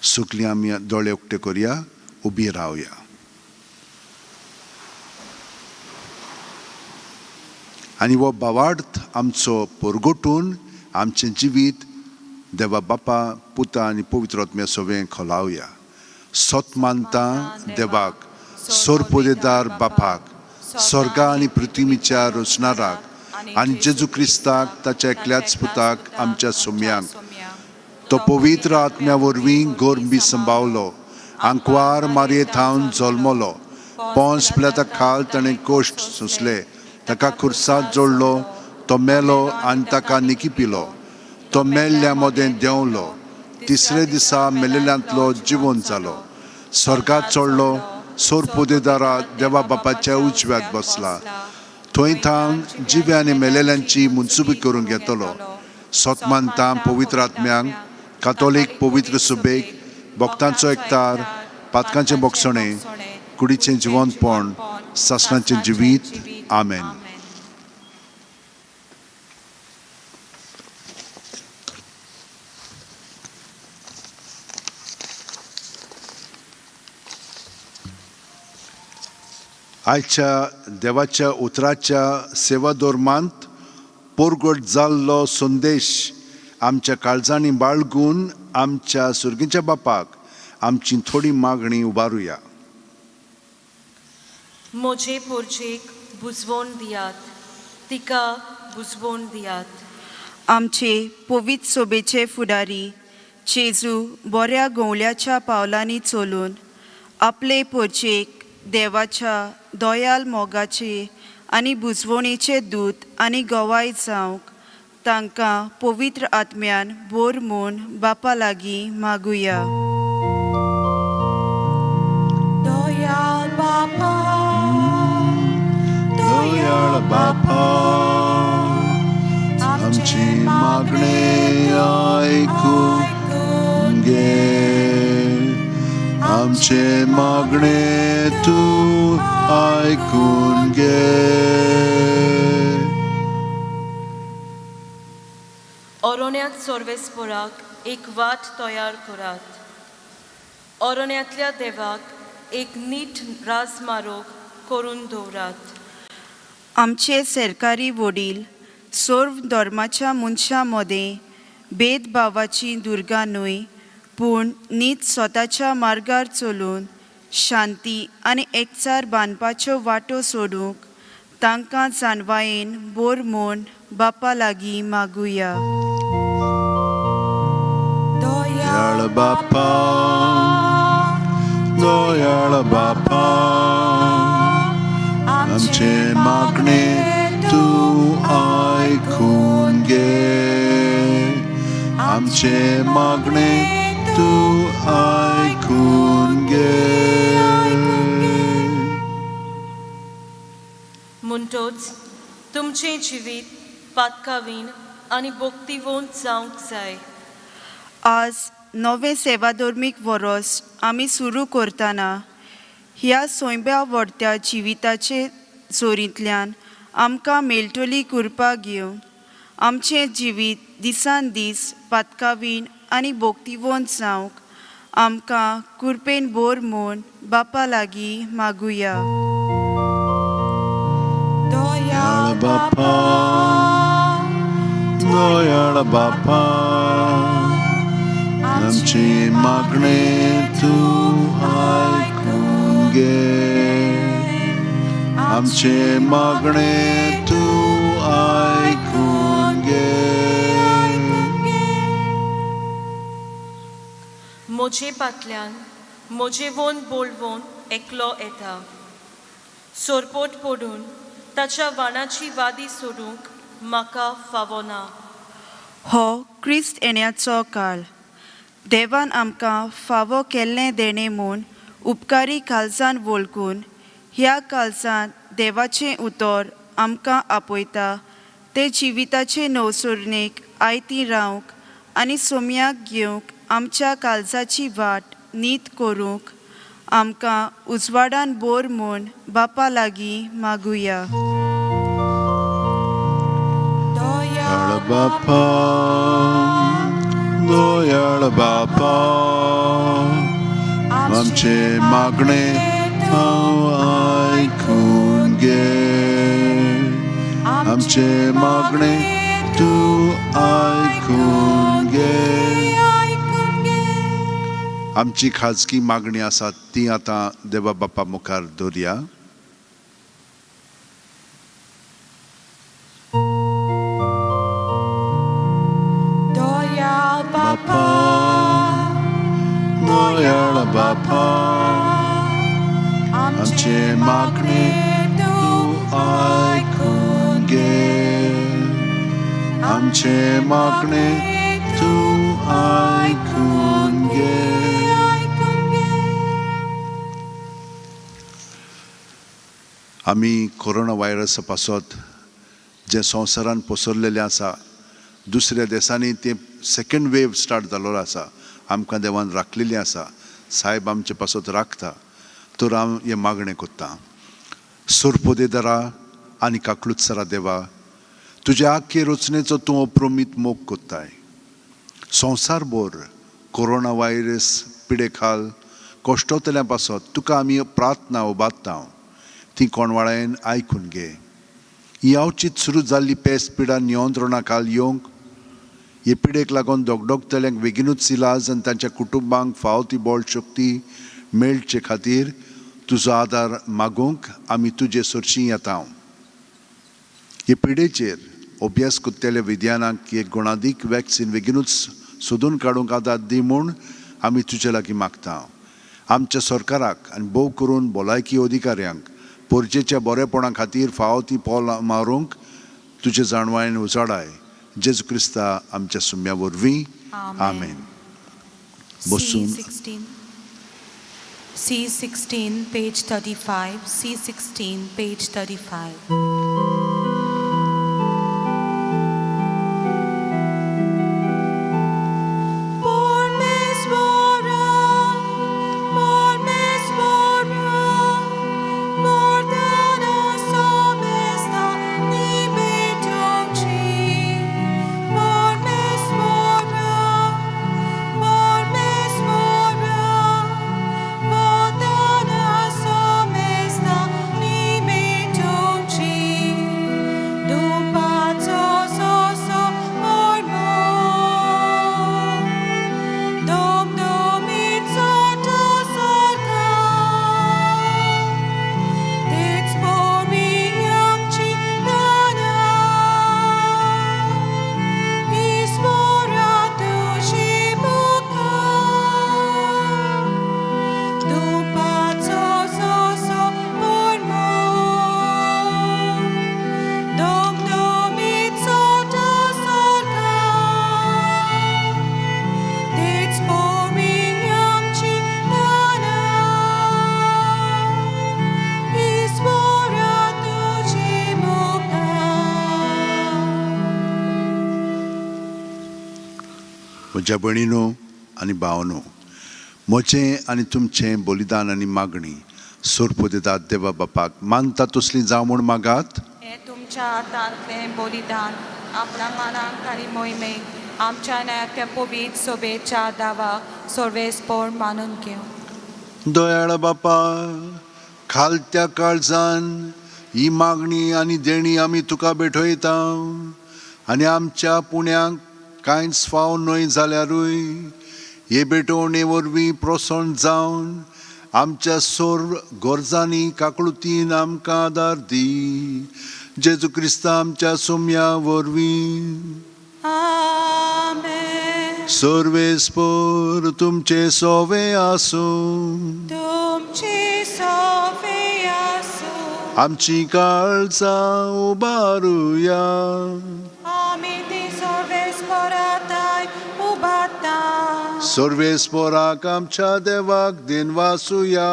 सगलीं आमी दोळे उक्ते करया, उबी रावया. आनी हो भावार्थ आमचो परगटून आमचें जिवीत देवा बापा, पुता आनी पवित्र आत्म्या सवें खोलावया. सत मानता देवाक, सोरपोदेदार बापाक, स्वर्गा आनी पृथ्वीच्या रचणाराक, आनी जेजू क्रिस्ताक ताच्या एकल्याच पुताक आमच्या सोम्यांक, तो पवित्र आत्म्या वरवीं गोरबी संभावलो, आंकवार मारये थावन जल्मलो, पोंस प्लेता खाल ताणें कोश्ट सोंसले, ताका खुर्सात जोडलो, तो मेलो आनी ताका निकिपिलो, तो मेल्ल्या मदें देंवलो, तिसरे दिसा मेलेल्यांतलो जिवन जालो, स्वर्गात चडलो, सोरपुदेदारा देवा बापाच्या उजव्यात बसला, थंय थावन जिव्या आनी मेलेल्यांची मुनसुबी करूंक येतलो. सत मानता पवित्र आत्म्यांक, कातोलीक पवित्र सुबेक, भक्तांचो एकतार, पातकांचें बोगसणें, कुडीचें जिवंतपण, सासणाचें जिवीत. आमेन. आयच्या देवाच्या उतराच्या सेवाधर्मांत पोरगट जाल्लो संदेश आमच्या काळजांनी बाळगून आमच्या सुर्गीच्या बापाक आमची थोडी मागणी उबारुया. म्हजे पोरजेक बुजवण दियात, तिका बुजवण दियात. आमचे पवित्र सोबेचे फुडारी जेजू बऱ्या गवल्याच्या पावलांनी चलून आपले पोरचेक देवाच्या दयाल मोगाचे आनी बुजवणेचे दूत आनी गवाय जावंक तांकां पवित्र आत्म्यान बोर म्हूण बापा लागीं मागुया. दयाळ बापा, दयाळ बापा, आमची मागणें आयकून घे, आमचें मागणें तूं आयकून घे. ओरोण्यांत सोर्वेस्पोराक एक वाट तयार करात, ओरोण्यांतल्या देवाक एक नीट राजमारोग करून दवरात. आमचे सरकारी वडील सर्व धर्माच्या मनशां मदें भेदभावाची दुर्गा न्हय पूण नीत स्वताच्या मार्गार चलून शांती आनी एकचार बांदपाच्यो वाटो सोडूंक तांकां जाणवायेन बोर म्हूण बापा लागीं मागुया. दयाळ बापा, दयाळ बापा, आमचें मागणें तूं आयकून घे, आमचें मागणें तूं आयकून घे. म्हणटोच तुमचें जिवीत पातकावीन आनी भक्तिवंत जावंक जाय. आज नवें सेवाधर्मीक वरोस आमी सुरू करतना ह्या सोंयब्या व्हडत्या जिविताचे जोरींतल्यान आमकां मेळटली कृपा घेवन आमचें जिवीत दिसान दीस पातकावीण आनी भक्तिवंत जावंक आमकां कुरपेन बोर म्हूण बापा लागीं मागुया. दयाळ बापा, दयाळ बापा, आमची मागणें तूं आयकून घे. आमचें मागणें तूं आयकून घे. म्हजे फाटल्यान म्हजेवोन बोळवोन एकलो येता, सोरपोट पडून ताच्या वाणाची वादी सोडूंक म्हाका फावना. हो क्रिस्त येण्याचो काळ. देवान आमकां फावो केल्लें देणें म्हूण उपकारी काळजान वळखून ह्या काळजांत देवाचें उतर आमकां आपयता ते जिविताचे नवसरणेक आयती रावंक आनी सोम्याक घेवंक आमच्या काळजाची वाट नीत करूंक आमकां उजवाडान बोर म्हूण बापा लागीं मागुया. दयाळ बापा, दयाळ बापा, आमचें मागणें हांव आयकून घे. आमचें मागणें तूं आयकून घे. आमची खाजगी मागणी आसा ती आतां देवा बापा मुखार दवरया. दयाळ बापा, दयाळ बापा, आमचें मागणें तूं आयकून घे. आमचें मागणें तूं आयकून घे. आमी कोरोना व्हायरसा पासत जें संवसारान पसरलेलें आसा, दुसऱ्या देशांनी तें सेकंड वेव स्टार्ट जाल्लो आसा, आमकां देवान राखलेली आसा. सायब आमचे पासत राखता तर हांव हें मागणें कोत्ता. सोरपोदेदरा आनी काकलुत्सरा देवा, तुज्या आख्खे रचनेचो तूं अप्रमीत मोग कोत्ताय. संवसार भर कोरोना व्हायरस पिडे खाल कश्टोतल्या पासत तुका आमी प्रार्थना उबारता, ती कोणवाळायन आयकून घे. ही अवचीत सुरू जाल्ली पेस पिडा नियंत्रणा खाल येवंक, हे पिडेक लागून दोगदोगतल्यांक बेगिनूच इलाज आनी तांच्या कुटुंबांक फावो ती बळ शक्ती मेळचे खातीर तुजो आदार मागूंक आमी तुजे सरशीं येता. हे पिडेचेर अभ्यास करतल्या विज्ञानाक एक गुणादीक वॅक्सिन बेगिनूच सोदून काडूंक आदार दी म्हूण आमी तुजे लागीं मागता. आमच्या सरकाराक आनी भोव करून भलायकी अधिकाऱ्यांक पोरजेच्या बरेपणा खातीर फावो ती पावलां मारूंक तुजे जाणवायेन उजाडाय. जेजू क्रिस्ता आमच्या सुम्या वरवीं, आमेन. बसून C16. C16, page 35. C16, page 35. म्हज्या भयणीनो आनी भावनो, म्हजें आनी तुमचें बलिदान आनी मागणी सोरपोदेदात देवा बापाक मानता तसली जावं म्हूण मागात. हें तुमच्या हातांतलें बलिदान आपल्या मानाक आनी मोहिमेक आमच्या न्यायाच्या पवित्र सोबेच्या दावाक सर्वेस्पोर मानून घेवं. दयाळ बापा, खालत्या काळजान ही मागणी आनी देणी आमी तुका भेटयता आनी आमच्या पुण्याक कांयच फाव न्हय जाल्यारूय हे भेटवणे वरवीं प्रसन्न जावन आमच्या सोर गरजांनी काकळुतीन आमकां आदार दी, जेजू क्रिस्ता आमच्या सोम्या वरवीं. आमेन. सर्वेस्पोर तुमचे सोवे आसूं. तुमची सोबे आसूं. आमची काळजां उबारुया. आमी ती सर्वेस्पोराताय उबारता. सर्वेस्पोराक आमच्या देवाक दिनवासुया.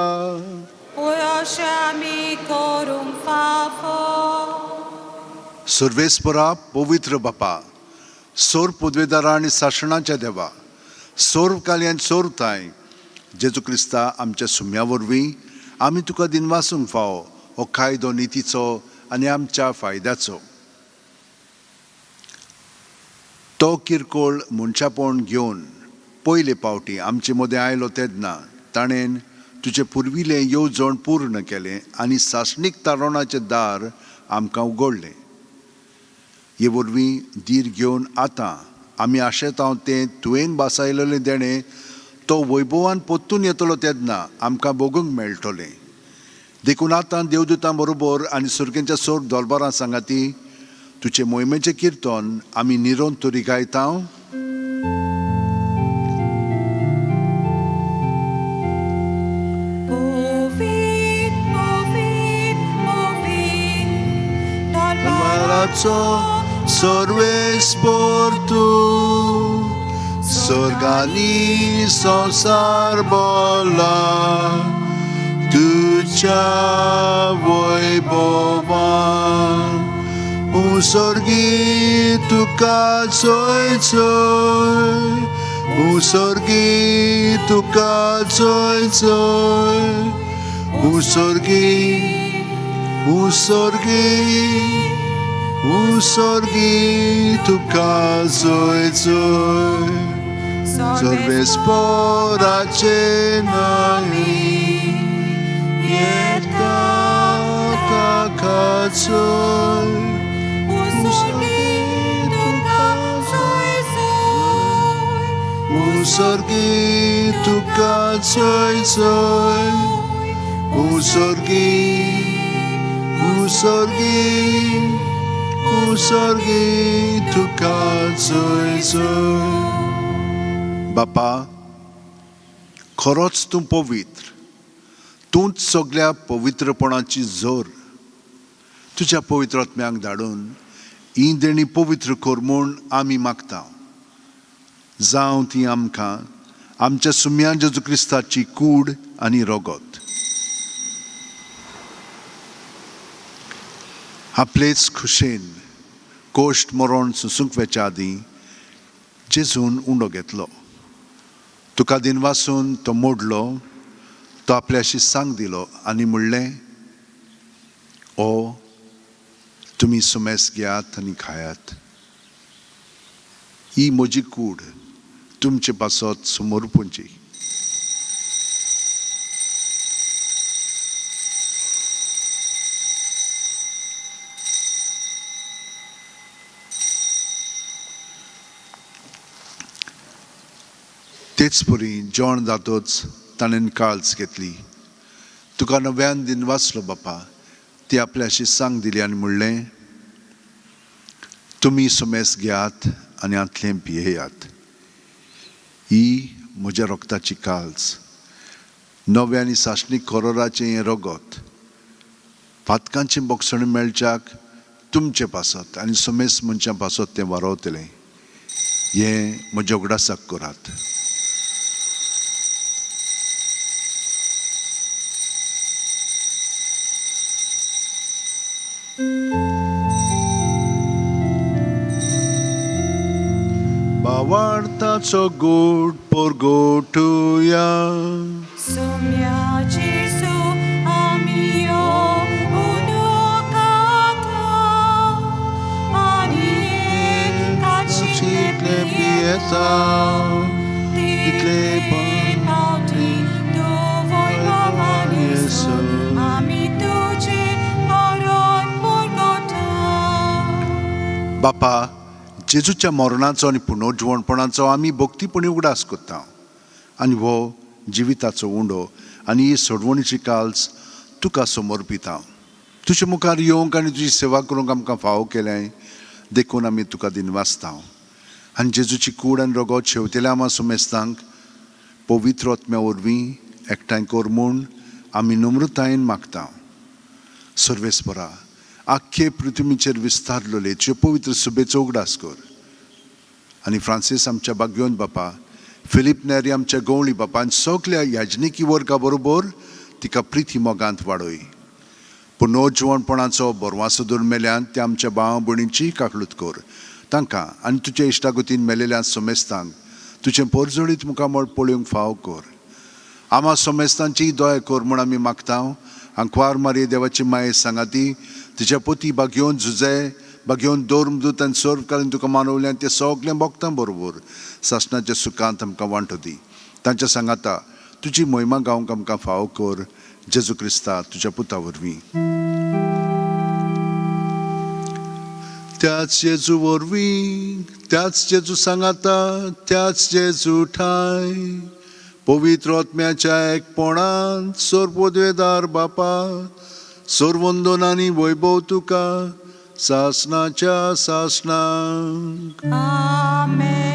अशें आमी करूंक फावो. सर्वेस्पोरा, पवित्र बापा, सोर पदवेदारा आनी सासणाच्या देवा, सोर काली आनी सोर ताय, जेजू क्रिस्ता आमच्या सुम्या वरवीं आमी तुका दिनवासूंक फावो हो कायदो नितीचो आनी आमच्या फायद्याचो. तो किरकोळ मनशापण घेवन पयले पावटी आमचे मदें आयलो तेन्ना ताणें तुजें पुर्विल्लें येवजण पूर्ण केलें आनी सासणीक तारवणाचें दार आमकां उगडलें. हे वरवीं धीर घेवन आतां आमी आशेता तें तुवें भासायलेलें देणें तो वैभवान परतून येतलो तेन्ना आमकां भोगूंक मेळटलें. देखून आतां देवदूतां बरोबर आनी सुर्गेच्या सोर दलबारां सांगाती तुजे मोहिमेचें किर्तन आमी निरोन तरी गायता. पवित्र पवित्र पवित्र दरबाराचो सर्वेस्पोर तूं, स्वर्गांनी संवसार बोला तुज्या वैभवान. उसर्गी तुका चोय चोय, उसर्गी तुका चोय चोय, उसर्गी उसर्गी उसर्गी तुका चोय चोय. सर्वेस्पोराचे नामी येता ताका चोय. उसर्गी तुका चोय चोय, उसर्गी तुका चोय चोय, उसर्गी उसर्गी उसर्गी तुका चोय चोय. बापा, खरोच तूं पवित्र, तूंच सगल्या पवित्रपणाची जोर. तुज्या पवित्र आत्म्याक धाडून ही देणी पवित्र कर म्हूण आमी मागता. जावं ती आमकां आमच्या सुम्या जेजू क्रिस्ताची कूड आनी रगत. आपलेच खुशेन कोश्ट मरण सोसूंक वेच्या आदीं जेजून उंडो घेतलो, तुका दिनवासून तो मोडलो, तो आपल्याशी सांग दिलो आनी म्हणलें, ओ तुमी सुमेस घेयात आनी खायात, ही म्हजी कूड तुमचे पासत समर्पूंची. तेच परी जेवण जातच ताणें काळज घेतली, तुका नव्यान दिन वाचलो बापा, ती आपल्याशी सांग दिली आनी म्हणलें, तुमी सुमेस घेयात आनी हांतलें पियेयात, ही म्हज्या रक्ताची काल्ज, नव्या आनी सासणीक कोरोराचें हें रगत, पातकांचें बोगसण मेळच्याक तुमचे पासत आनी सुमेस मनशां पासत तें वारोवतलें, हें म्हज्या उगडासाक करात. बावार्थाचो गोड परगोटुया. सुम्या जेजू आमी उदकांत आनी काचिल्लें चितलें पियेता. सोदता. तितले पावटी तूं वैभवान येसो, आमी तुजे मरण परगटा. बापा, जेजूच्या मरणाचो आनी पुनर्जिवणपणाचो आमी भक्तीपणी उगडास करता आनी हो जिविताचो उंडो आनी ही सोडवणीची काल्स तुका समर्पिता. तुजे मुखार येवंक आनी तुजी सेवा करूंक आमकां फावो केलें देखून आमी तुका दिनवासता. आनी जेजूची कूड आनी रगत शेवतेल्या आमा सुमेस्तांक पवित्र आत्म्या वरवीं एकठांय कर म्हूण आमी नम्रतायेन मागता. सर्वेस्परा, आख्खे पृथ्वीचेर विस्तारलेले तुजे पवित्र सुबेचो उगडास कर आनी फ्रांसीस आमच्या बागयोन बापा, फिलीप नेरी आमच्या गवळी बापा आनी सगल्या याजनिकी वर्गा बरोबर तिका प्रिती मोगांत वाडय. पुनर्जिवणपणाचो बरवासो धरून मेल्यान त्या आमच्या भाव भयणींची काकळूत कर. तांकां आनी तुज्या इश्टागतीन मेलेल्या समेस्तांक तुजें पोरजोळीत मुखामळ पळोवंक फावो कर. आमा समेस्तांची दया कर म्हूण आमी मागता. आंकवार मारये देवाची माये सांगाती तिच्या पोती बागयोवन झुजे बागयोवन दोर्मदूत आनी सर्वकालीन तुका मानवल्यान ते सगळें भोगता बरोबर सासणाच्या सुखांत आमकां वांटो दी. तांच्या सांगाता तुजी मोहिमा गावंक आमकां फावो कर, जेजू क्रिस्ता तुज्या पुता वरवीं. त्याच जेजू वरवीं, त्याच जेजू सांगाता, त्याच जेजू ठाय पवित्र आत्म्याच्या एकपणान सर्वोद्वेदार बापा, सर्वंदन आनी वैभव तुका सासणाच्या सासणाक. आमेन.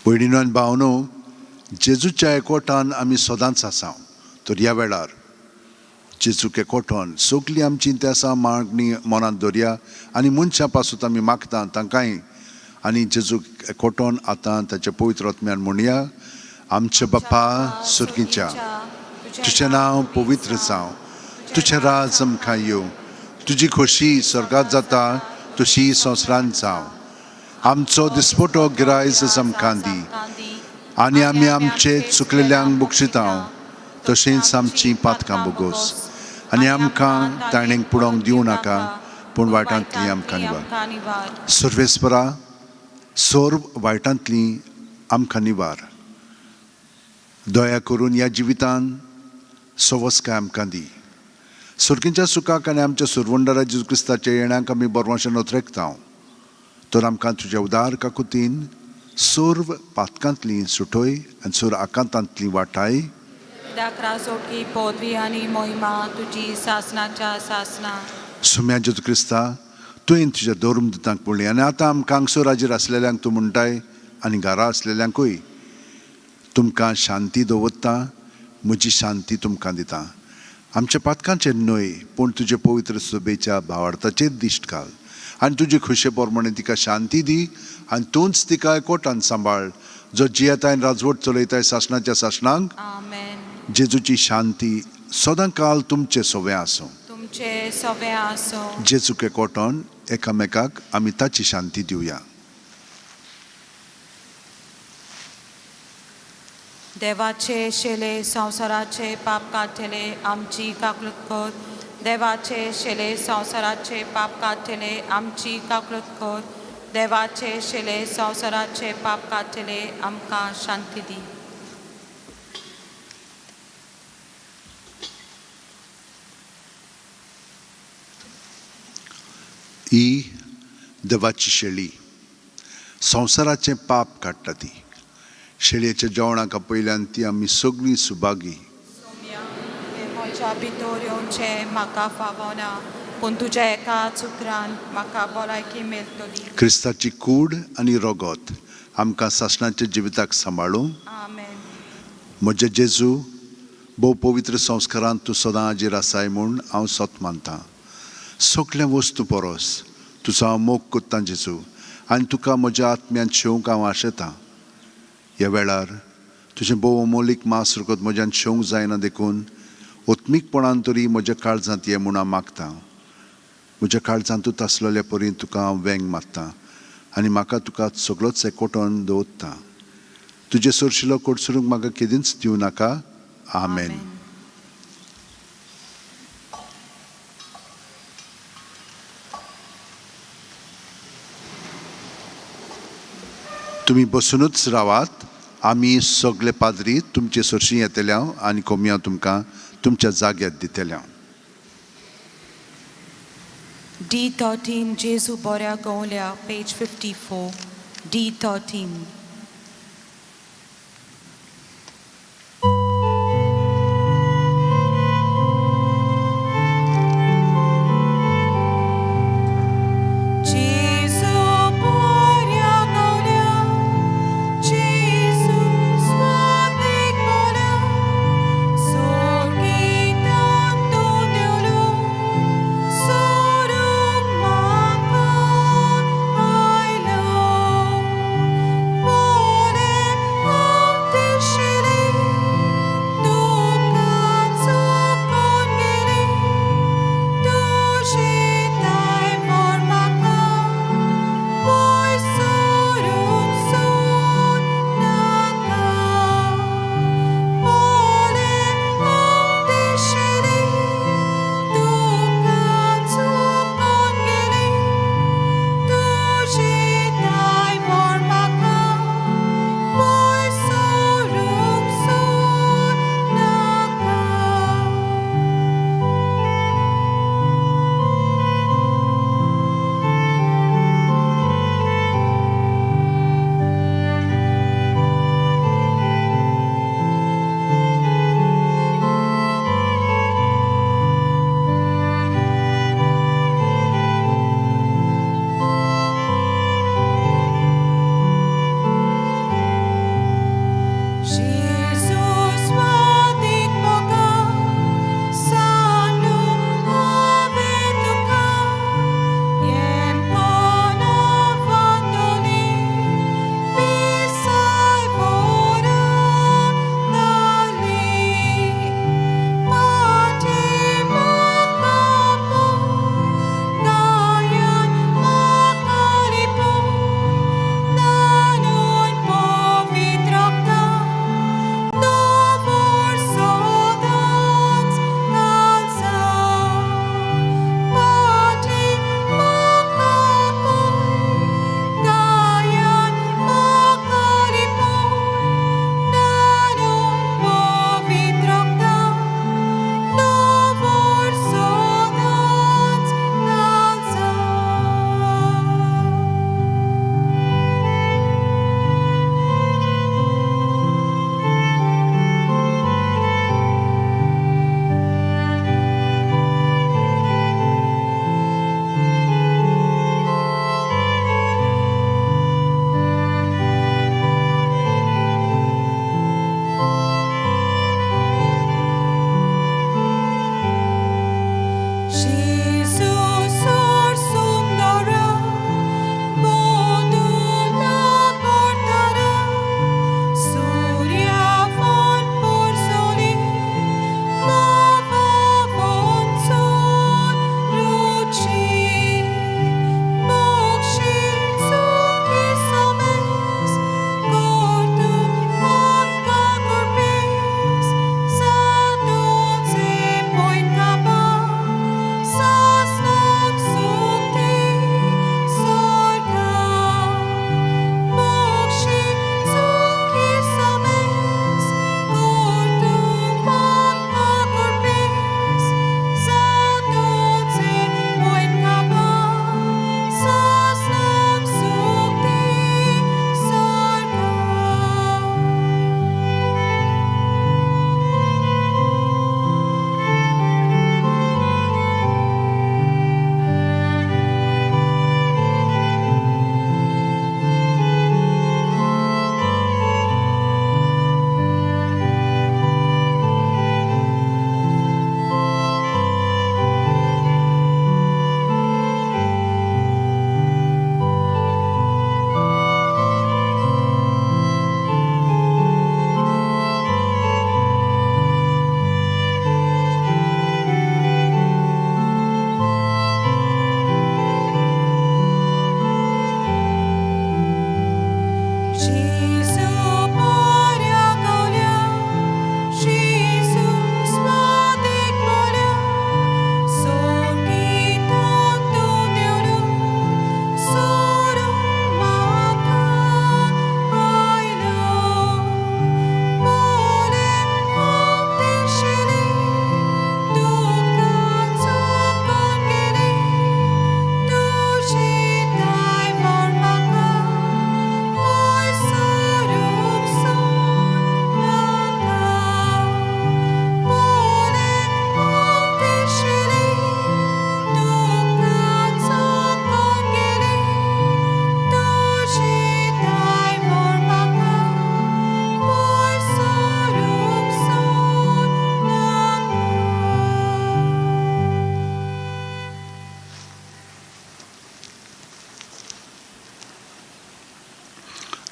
भयणीनो आनी भावनो, जेजूच्या एकवटान आमी सदांच आसा. तर ह्या वेळार जेजूक एकवटोन सगळीं आमची तेसां मागणी मनांत दवरया आनी मनशां पासून आमी मागता तांकांय आनी जेजूक एकवटोन आतां ताच्या पवित्र आत्म्यान म्हणया. आमच्या बापा सुर्गीच्या, तुजें नांव पवित्र जावं, तुजें राज आमकां येवं, तुजी खोशी स्वर्गात जाता तशी संवसारांत जावं. आमचो दिसपटो गिरायस आमकां दी आनी आमी आमचे चुकलेल्यांक बक्षिता तशेंच आमची पातकां बोगोस आनी आमकां ताणें पुडोवंक दिवं नाका, पूण वायटांतली आमकां निवार. सर्वेस्परा, सर्व वायटांतली आमकां निवार. दया करून ह्या जिवितान सवस्काय आमकां दी. सर्गीच्या सुखाक आनी आमच्या सुरवंडरा जेजू क्रिस्ताच्या येण्याक आमी बरवाशें नोत्रेकता. तर आमकां तुज्या उदार काकुतीन सर्व पातकांतली सुटय आनी सर्व आकांतांतली वाटाय. दाखरासोटी पदवी आनी मोहिमा तुजी सासनाच्या सासना. सुम्या जेजू क्रिस्ता, तुवें तुज्या धर्मदूतांक म्हणली आनी आतां आमकां हांगसर हाजीर आसलेल्यांक तूं म्हणटाय आनी घरा आसलेल्यांकूय, तुमकां शांती दवरता, म्हजी शांती तुमकां दिता. आमच्या पातकांचेर न्हय, पूण तुजे पवित्र सभेच्या भावार्थाचेर दिश्ट घाल आनी तुजे खुशे प्रमाणे तिका शांती दी आनी तूंच तिका एकवटान सांबाळ, जो जियेताय आनी राजवट चलयताय सासणाच्या सासणांक. आमेन. जेजूची शांती सदां काल तुमचे सोवे आसूं. तुमचे सवे आसूं. जेजूक एकवटोन एकामेकाक आमी ताची शांती दिवया. देवाचे शेले संवसाराचे पाप काडटले, आमची काकलूत कर. देवाचे शेले संवसाराचे पाप काडटले, आमची काकलूत कर. देवाचे शेले संवसाराचे पाप काडटले, आमकां शांती दी. ही देवाची शेळी संवसाराचें पाप काडटा. ती शेळयेच्या जेवणाक आपयल्यान ती आमी सगळीं सुभागी. सोम्या, हें म्हज्या भितर येवचें म्हाका फावना, पूण तुज्या एकाच उतरान म्हाका भलायकी मेळटली. क्रिस्ताची कूड आनी रगत आमकां सासणाच्या जिविताक सांबाळूं. आमेन. म्हजे जेजू, भोव पवित्र संस्कारांत तूं सदां हाजीर आसाय म्हूण हांव सत मानतां. सगळ्या वस्तू परस तुजो हांव मोग कोत्तां जेजू, आनी तुका म्हज्या आत्म्यान शेवंक हांव आशेतां. ह्या वेळार तुजें भोव अमोलीक मांस रगत म्हज्यान शेवंक जायना देखून आत्मीकपणान तरी म्हज्या काळजांत ये म्हूण हांव मागतां. म्हज्या काळजांतूच आसलेल्या परी तुका हांव वेंग मारतां आनी म्हाका तुका सगळोच एकवटोन दवरता. तुजें सरशिलो कोडसरूंक म्हाका केदींच दिवं नाका. आमेन. तुमी बसुनूच रावात. आमी सगळे पाद्री तुमचे सरशीं येतले हांव आनी कोमया तुमकां तुमच्या जाग्यार दितले हांव. D13 जेजू बोऱ्या गवल्या, पेज 54, D13. जेजू बोऱ्या गवल्या, जेजू स्वातीक बोल्या, सोर्गितान तूं देवलो, सोडून म्हाका आयलो.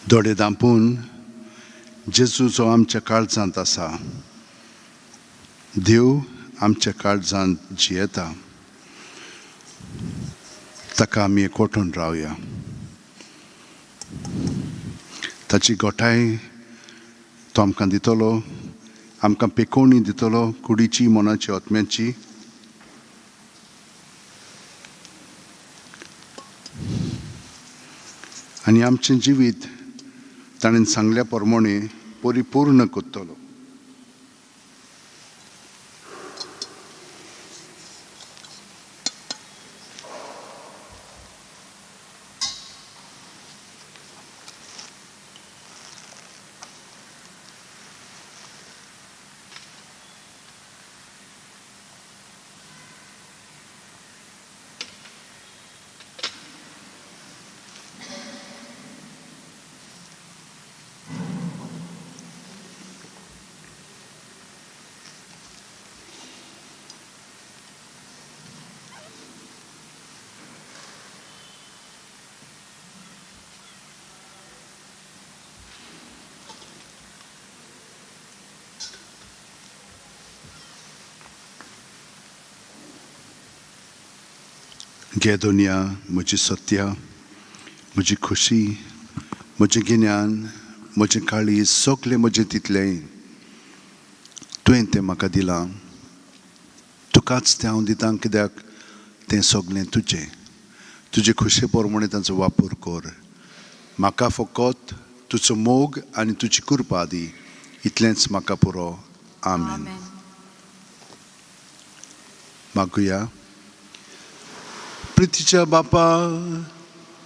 दोळे धांपून जेजू जो आमच्या काळजांत आसा, देव आमच्या काळजांत जियेता, ताका आमी एकवटून रावया. ताची गोठाय तो आमकां दितलो, आमकां पेकोवणी दितलो, कुडीची, मनाची, आत्म्याची. आनी आमचें जिवीत ताणें सांगल्या प्रमाणे परिपूर्ण करतलो. घे दुनिया म्हजी सत्या, म्हजी खुशी, म्हजें गिन्यान, म्हजें काळीज, सगलें म्हजें तितलें तुवें तें म्हाका दिलां. तुकाच तें हांव दितां, कित्याक तें सगलें तुजें. तुजे खुशे प्रमाणे तांचो वापर कर. म्हाका फकत तुजो मोग आनी तुजी कृपा दी, इतलेंच म्हाका पुरो. आमेन. मागुया. प्रितीच्या बापा,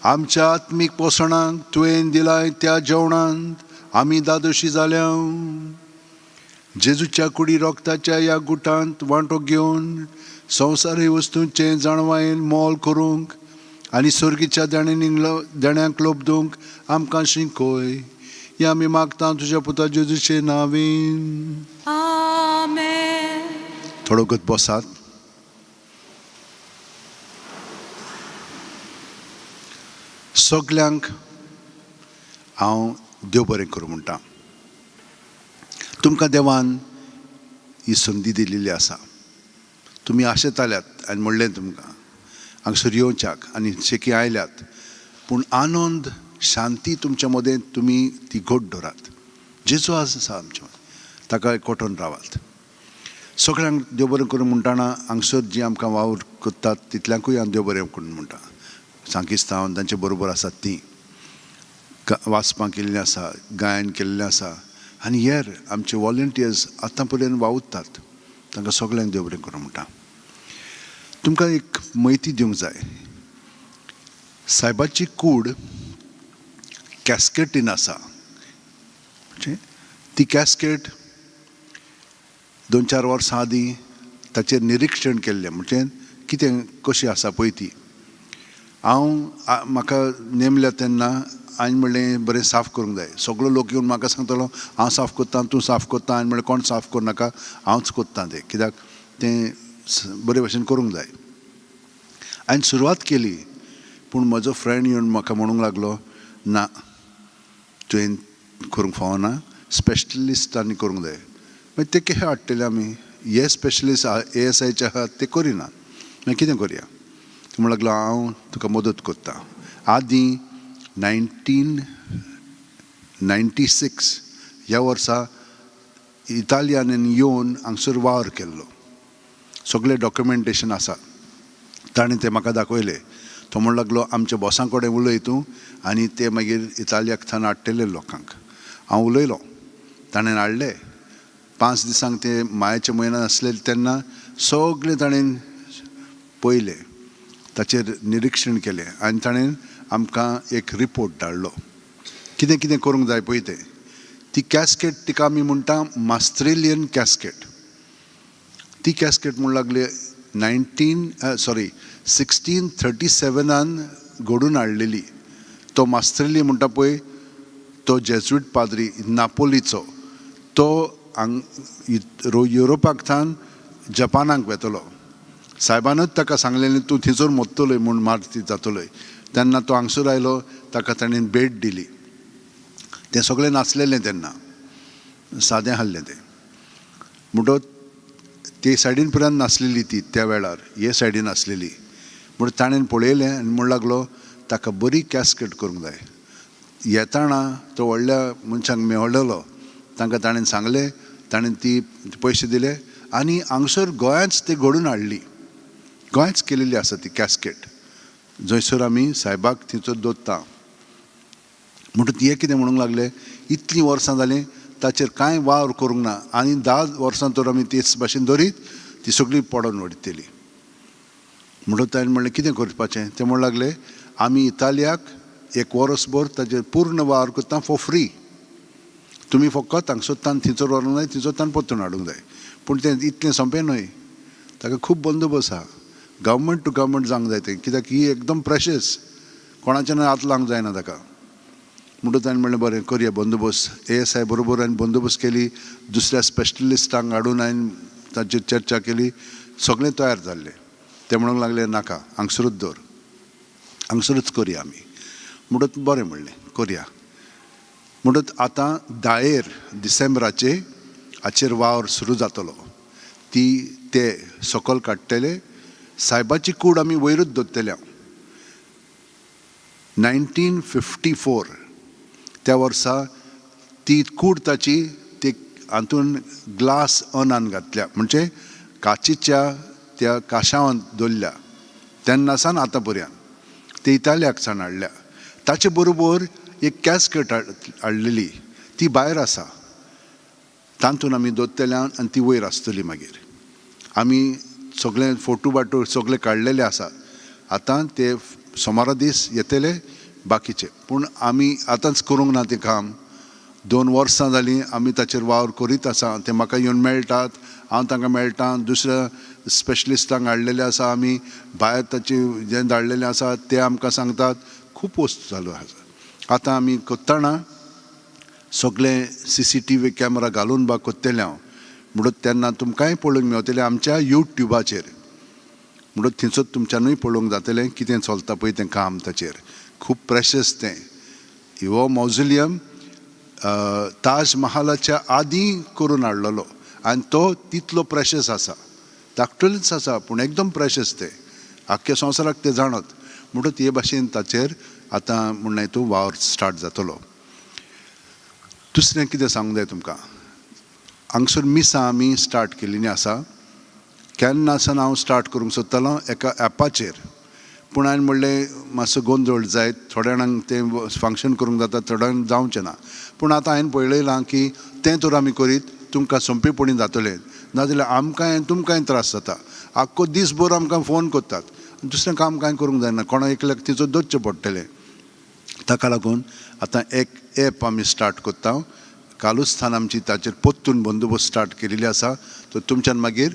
आमच्या आत्मीक पोसणाक तुवें दिलाय त्या जेवणांत आमी दादोशी जाल्या. जेजूच्या कुडी रोगताच्या ह्या गुटांत वांटो घेवन संवसारी वस्तूंचें जाणवायेन मोल करूंक आनी सर्गीच्या देण्यांनी देण्यांक लोबदूंक आमकां शिकय. हे आमी मागता तुज्या पुता जेजूचे नांवेन. आमेन. थोडो गत बसात. सगल्यांक हांव देव बरें करूं म्हणटा. तुमकां देवान ही संदी दिल्ली आसा. तुमी आशेताल्यात आनी म्हणलें तुमकां हांगसर येवच्याक आनी शेकी आयल्यात, पूण आनंद शांती तुमच्या मदें तुमी ती घट दवरात. जेजू आसा आमच्या मदें, ताका एकवटून रावात. सगळ्यांक देव बरें करूं म्हणटाना हांगसर जी आमकां वावर करतात तितल्यांकूय हांव देव बरें करूं म्हणटा. सांकिस्तांव तांचे बरोबर आसात तीं वाचपां केल्लीं आसा, गायन केल्लें आसा आनी हेर आमचे वॉलंटियर्स आतां पर्यंत वावुरतात, तांकां सगळ्यांक देव बरें करूं म्हणटा. तुमकां एक म्हायती दिवंक जाय. सायबाची कूड कॅस्केटीन आसा. म्हणजे ती कॅस्केट 2-4 वर्सां आदीं ताचेर निरिक्षण केल्लें, म्हणजे कितें कशी आसा पळय ती. हांव म्हाका नेमल्या तेन्ना हांवें म्हणलें बरें साफ करूंक जाय. सगलो लोक येवन म्हाका सांगतालो हांव साफ करता, तूं साफ करता. हांवें म्हणलें कोण साफ करूं नाका, हांवच करता तें, कित्याक तें बरे भशेन करूंक जाय. हांवें सुरवात केली, पूण म्हजो फ्रेंड येवन म्हाका म्हणूंक लागलो ना, तुवें करूंक फावना, स्पेशलिस्टांनी करूंक जाय. मागीर ते कशे हाडटले आमी? हे स्पेशलिस्ट ASIचे आहात ते करिना, मागीर कितें करया? तो म्हणूंक लागलो हांव तुका मदत करता. आदीं 1996 ह्या वर्सा इतालियानान येवन हांगसर वावर केल्लो, सगळें डॉक्युमेंटेशन आसा. ताणें तें म्हाका दाखयलें. तो म्हणूंक लागलो आमच्या बॉसां कडेन उलय तूं आनी ते मागीर इतालियाक थावन हाडटले लोकांक. हांव उलयलो, ताणें हाडले. 5 दिसांक ते मायाच्या म्हयन्यान आसले तेन्ना सगळें ताणें पळयलें, ताचेर निरिक्षण केलें आनी ताणें आमकां एक रिपोर्ट धाडलो कितें कितें करूंक जाय पळय तें. ती कॅस्केट तिका आमी म्हणटा मास्त्रेलियन कॅस्केट. ती कॅस्केट म्हूण लागली 1637 घडून हाडलेली. तो मास्त्रेली म्हणटा पळय तो जेजुईट पाद्री नापोलीचो, तो हांग युरोपाक थावन जपानाक वेतलो. सायबानूच ताका सांगलेलें तूं थंयसर मरतलोय म्हूण, मारती जातलोय. तेन्ना तो हांगसर आयलो, ताका ताणें भेट दिली. तें सगळें नासलेलें तेन्ना, सादें आहलें तें. म्हणटच ते सायडीन पर्यंत नासलेली ती त्या वेळार, हे सायडीन आसलेली. म्हणून ताणें पळयलें आनी म्हण लागलो ताका बरी कॅस्केट करूंक जाय. येताना तो व्हडल्या मनशांक मेळलेलो, तांकां ताणें सांगलें, ताणें ती पयशे दिले आनी हांगसर गोंयांच ती घडून हाडली. गोंयांच केलेली आसा ती कॅस्केट, जंयसर आमी सायबाक थंयसर दवरता. म्हणटच हे कितें म्हणूंक लागले, इतलीं वर्सां जालीं ताचेर कांय वावर करूंक ना आनी 10 वर्सां तर आमी तेच भाशेन दवरीत ती सगळी पडोन उडयतली. म्हणटच ताणें म्हणलें कितें करपाचें? ते म्हणूंक लागले आमी इतालियाक एक वरसभर ताचेर पूर्ण वावर करता फॉर फ्री, तुमी फकत हांगसर थंयसर व्हरूंक जाय, थंयसर परतून हाडूंक जाय. पूण तें इतलें सोंपें न्हय, ताका खूब बंदोबस्त आहा, गव्हर्मेंट टू गव्हर्मेंट जावंक जाय तें, कित्याक ही एकदम प्रेशस, कोणाच्यान हात लावंक जायना ताका. म्हणटच ताणें म्हणलें बरें करया बंदोबस्त. एएसआय बरोबर हांवें बंदोबस्त केली, दुसऱ्या स्पेशलिस्टांक हाडून हांवें तांचेर चर्चा केली, सगळें तयार जाल्लें. ते म्हणूंक लागले नाका, हांगसरूच दवर, हांगसरूच करया आमी. म्हणटच बरें म्हणलें करया. म्हणटच आतां 10 डिसेंबराचे हाचेर वावर सुरू जातलो. ती ते सकल काडटले, सायबाची कूड आमी वयरूच दवरतले. 1954 त्या वर्सा ती कूड ताची ती हातून ग्लास अनान घातल्या, म्हणजे काचीच्या त्या काशावान दवरल्या तेन्ना सावन आतां पर्यंत. ती इतालियाक सावन हाडल्या. ताचे बरोबर एक कॅस्केट हाडलेली, ती भायर आसा, तातूंत आमी दवरतले आनी ती वयर आसतली. मागीर आमी सगळे फोटो बाटो सगळे काडलेले आसा. आतां ते सोमारा दीस येतले बाकीचे, पूण आमी आतांच करूंक ना तें काम. 2 वर्सां जालीं आमी ताचेर वावर करीत आसा. ते म्हाका येवन मेळटात, हांव तांकां मेळटा, दुसऱ्या स्पेशलिस्टांक हाडलेले आसा आमी, भायर ताचे जें धाडलेलें आसा ते आमकां सांगतात. खूब वस्तू चालू आसा. आतां आमी करतना सगळे CCTV camera घालून बा करतले हांव, म्हणून तेन्ना तुमकांय पळोवंक मेवतलें आमच्या युट्युबाचेर. म्हणून थंयसर तुमच्यानूय पळोवंक जातलें कितें चलता पळय तें काम ताचेर. खूब प्रेशस तें. हो मॉझुलियम ताज महालाच्या आदीं करून हाडलेलो आनी तो तितलो प्रेशस आसा, धाकटुलेच आसा पूण एकदम प्रेशस तें, आख्ख्या संवसाराक तें जाणत. म्हणटच हे भाशेन ताचेर आतां म्हणलें तूं वावर स्टार्ट जातलो. दुसरें कितें सांगूंक जाय तुमकां, हांगसर मिसां आमी स्टार्ट केल्लीं आसा. केन्ना आसतना हांव स्टार्ट करूंक सोदतालो एका एपाचेर, पूण हांवें म्हणलें मातसो गोंदळ जायत, थोड्या जाणांक तें फंक्शन करूंक जाता, थोड्यांक जावचें ना. पूण आतां हांवें पळयलां की तें तर आमी करीत तुमकां सोंपेपणी जातलें, नाजाल्यार आमकांय आनी तुमकांय त्रास जाता. आख्खो दीसभर आमकां फोन करतात, दुसरें काम कांय करूंक जायना, कोणा एकल्याक तिचो दवरचें पडटलें. ताका लागून आतां एक एप आमी स्टार्ट करता. कालूच थावन आमची ताचेर परतून बंदोबस्त स्टार्ट केलेली आसा. तर तुमच्यान मागीर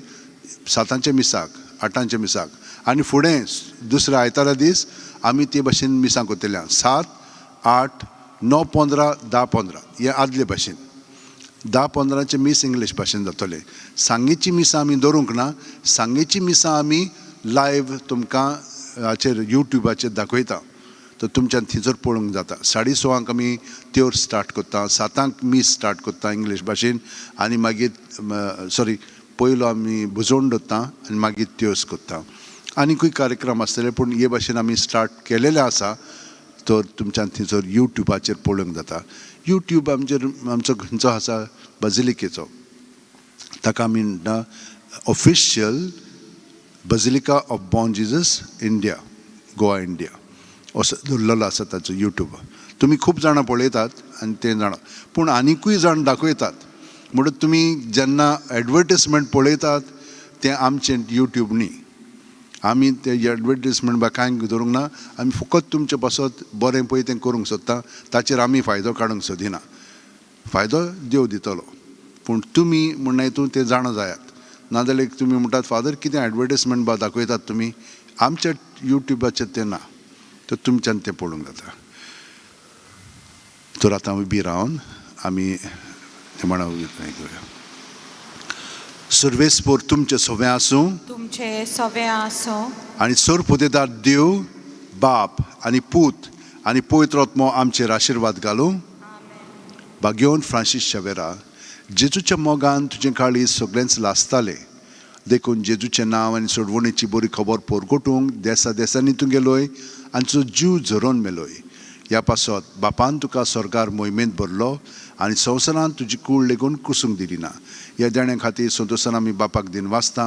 7 मिसाक, 8 मिसाक आनी फुडें दुसऱ्या आयतारा दीस आमी ते भाशेन मिसां करतले. 7, 8, 9, 15, 10, 15 हे आदले भाशेन. 10, 15 मीस इंग्लीश भाशेन जातलें. सांगेची मिसां आमी दवरूंक ना, सांगेची मिसां आमी लायव्ह तुमकां हाचेर युट्युबाचेर दाखयता, तर तुमच्यान थंयसर पळोवंक जाता. 6:30 आमी त्योर स्टार्ट करता, 7 मीस स्टार्ट करता इंग्लीश भाशेन, आनी मागीर सॉरी पयलो आमी भुजोवन दवरता आनी मागीर त्योस करता. आनीकूय कार्यक्रम आसतले, पूण हे भाशेन आमी स्टार्ट केलेले आसा. तर तुमच्यान थंयसर युट्युबाचेर पळोवंक जाता. युट्यूब आमचेर आमचो खंयचो आसा बजिलिकेचो, ताका आमी म्हणटा official Basilica of Bom Jesus India, Goa India असो दवरलेलो आसा ताचो युट्यूब. तुमी खूब जाणां पळयतात आनी ते जाणां, पूण आनिकूय जाण दाखयतात. म्हणून तुमी जेन्ना एडवर्टीजमेंट पळयतात तें आमचें युट्यूब न्ही, आमी ते एडवर्टीजमेंट बा कांय धरूंक ना. आमी फकत तुमचे पासत बरें पळय तें करूंक सोदता, ताचेर आमी फायदो काडूंक सोदिना. फायदो देव दितलो, पूण तुमी म्हणणें हितून तें जाणा जायात. नाजाल्यार तुमी म्हणटात फादर कितें एडवर्टीजमेंट बा दाखयतात तुमी, आमच्या युट्युबाचेर तें ना, तर तुमच्यान तें पळोवंक जाता. तर आतां उबी रावन आमी म्हणा घेवया. सर्वेस्पोर तुमचें सवें आसूं, तुमचे सवे आसूं, आनी सरपुतेदार देव बाप आनी पूत आनी पवित्र आत्मो आमचेर आशिर्वाद घालूं. भाग्योन फ्रांसीस शेवेरा, जेजूच्या मोगान तुजें काळीज सगळेंच लासतालें. देखून जेजूचें नांव आनी सोडवणेची बरी खबर पोरगोटूंक देसा देसांनी तूं गेलोय आनी तुजो जीव झरोवन मेलोय. ह्या पासत बापान तुका स्वर्गार मोहिमेंत भरलो आनी संवसारांत तुजी कूड लेगून कुसूंक दिली ना. ह्या देण्या खातीर संतोशान आमी बापाक दिनवासता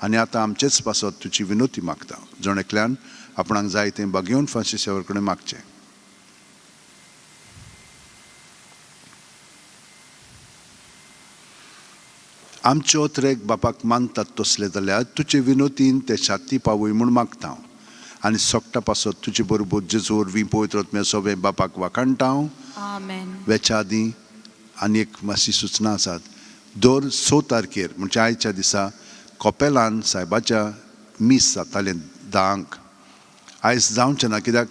आनी आतां आमचेच पासत तुजी विनोती मागता. जण एकल्यान आपणाक जाय तें भाग्योन फ्रांसीस शेवर कडेन मागचें. आमच्यो त्रेक बापाक मानतात तसले जाल्यार तुजे विनोतीन ते छाती पावय म्हूण मागता हांव आनी सोकटा पासत तुजे बरोबर जेजू वरवीं पवित्र आत्म्या सोबें बापाक वाखाणटा हांव. आमेन. वेच्या आदीं आनी एक मातशी सुचना आसात. दर 6 तारखेर म्हणजे आयच्या दिसा कपेलान सायबाच्या मीस जातालें 10क. आयज जावचें ना कित्याक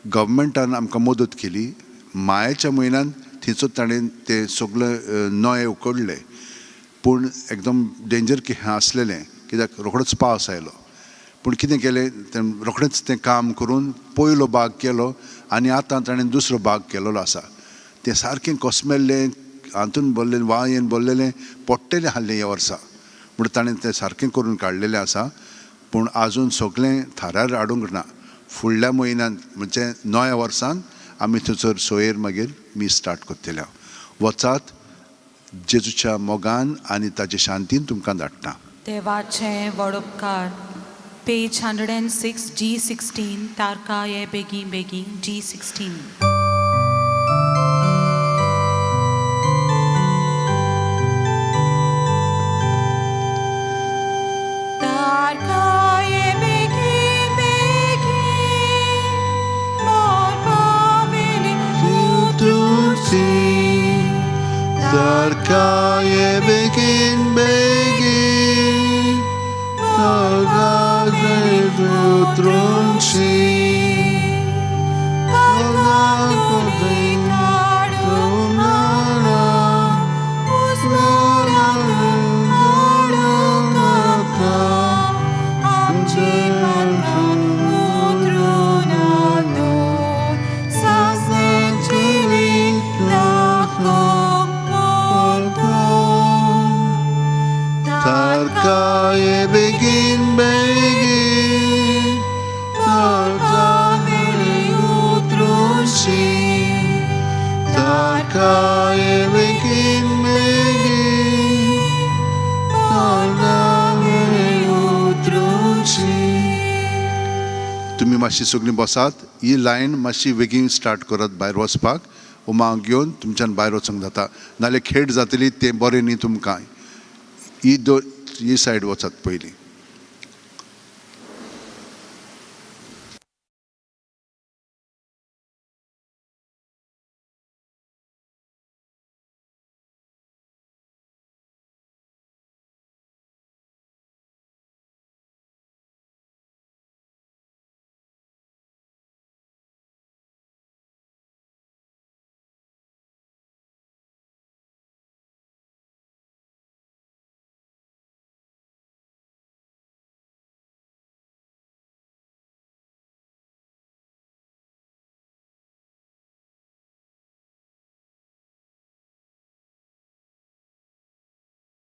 गव्हर्मेंटान आमकां मदत केली. मायाच्या म्हयन्यान थंयचो ताणें ते सगळे नळे उकडले, पूण एकदम डेंजर हें आसलेलें कित्याक रोखडोच पावस आयलो. पूण कितें केलें तें रोखडेंच तें काम करून पयलो भाग केलो आनी आतां ताणें दुसरो भाग केलेलो आसा. तें सारकें कोसमेल्लें, हातून भरलें, वायेन भरलेलें पडटेलें आसलें ह्या वर्सा, म्हणून ताणें तें सारकें करून काडलेलें आसा. पूण आजून सगळें थारार हाडूंक ना. फुडल्या म्हयन्यांत म्हणजे नव्या वर्सान आमी थंयसर सोयेर मागीर मीस स्टार्ट करतले. वचात, जेजूच्या मोगान आनी ताचे शांतीन तुमकां धाडटा. देवाचे व्हड उपकार. पेज 106 G16. तारखा हे बेगीन बेगीन G16. तारखा हे बेगीन बेगीन मोरपावेली उतरुची. Tarkaye begin begin Tarkaye utrunci Tarkaye begin begin Tarkaye utrunci Tarkaye begin begin Tarkaye utrunci. तुमी मातशी सगळीं बसात. ही लायन मातशी बेगीन स्टार्ट करात भायर वचपाक. उमांक घेवन तुमच्यान भायर वचूंक जाता, नाल्यार खेळ जातली तें बरें न्ही तुमकां. ही दोन ही सायड वचात पयलीं.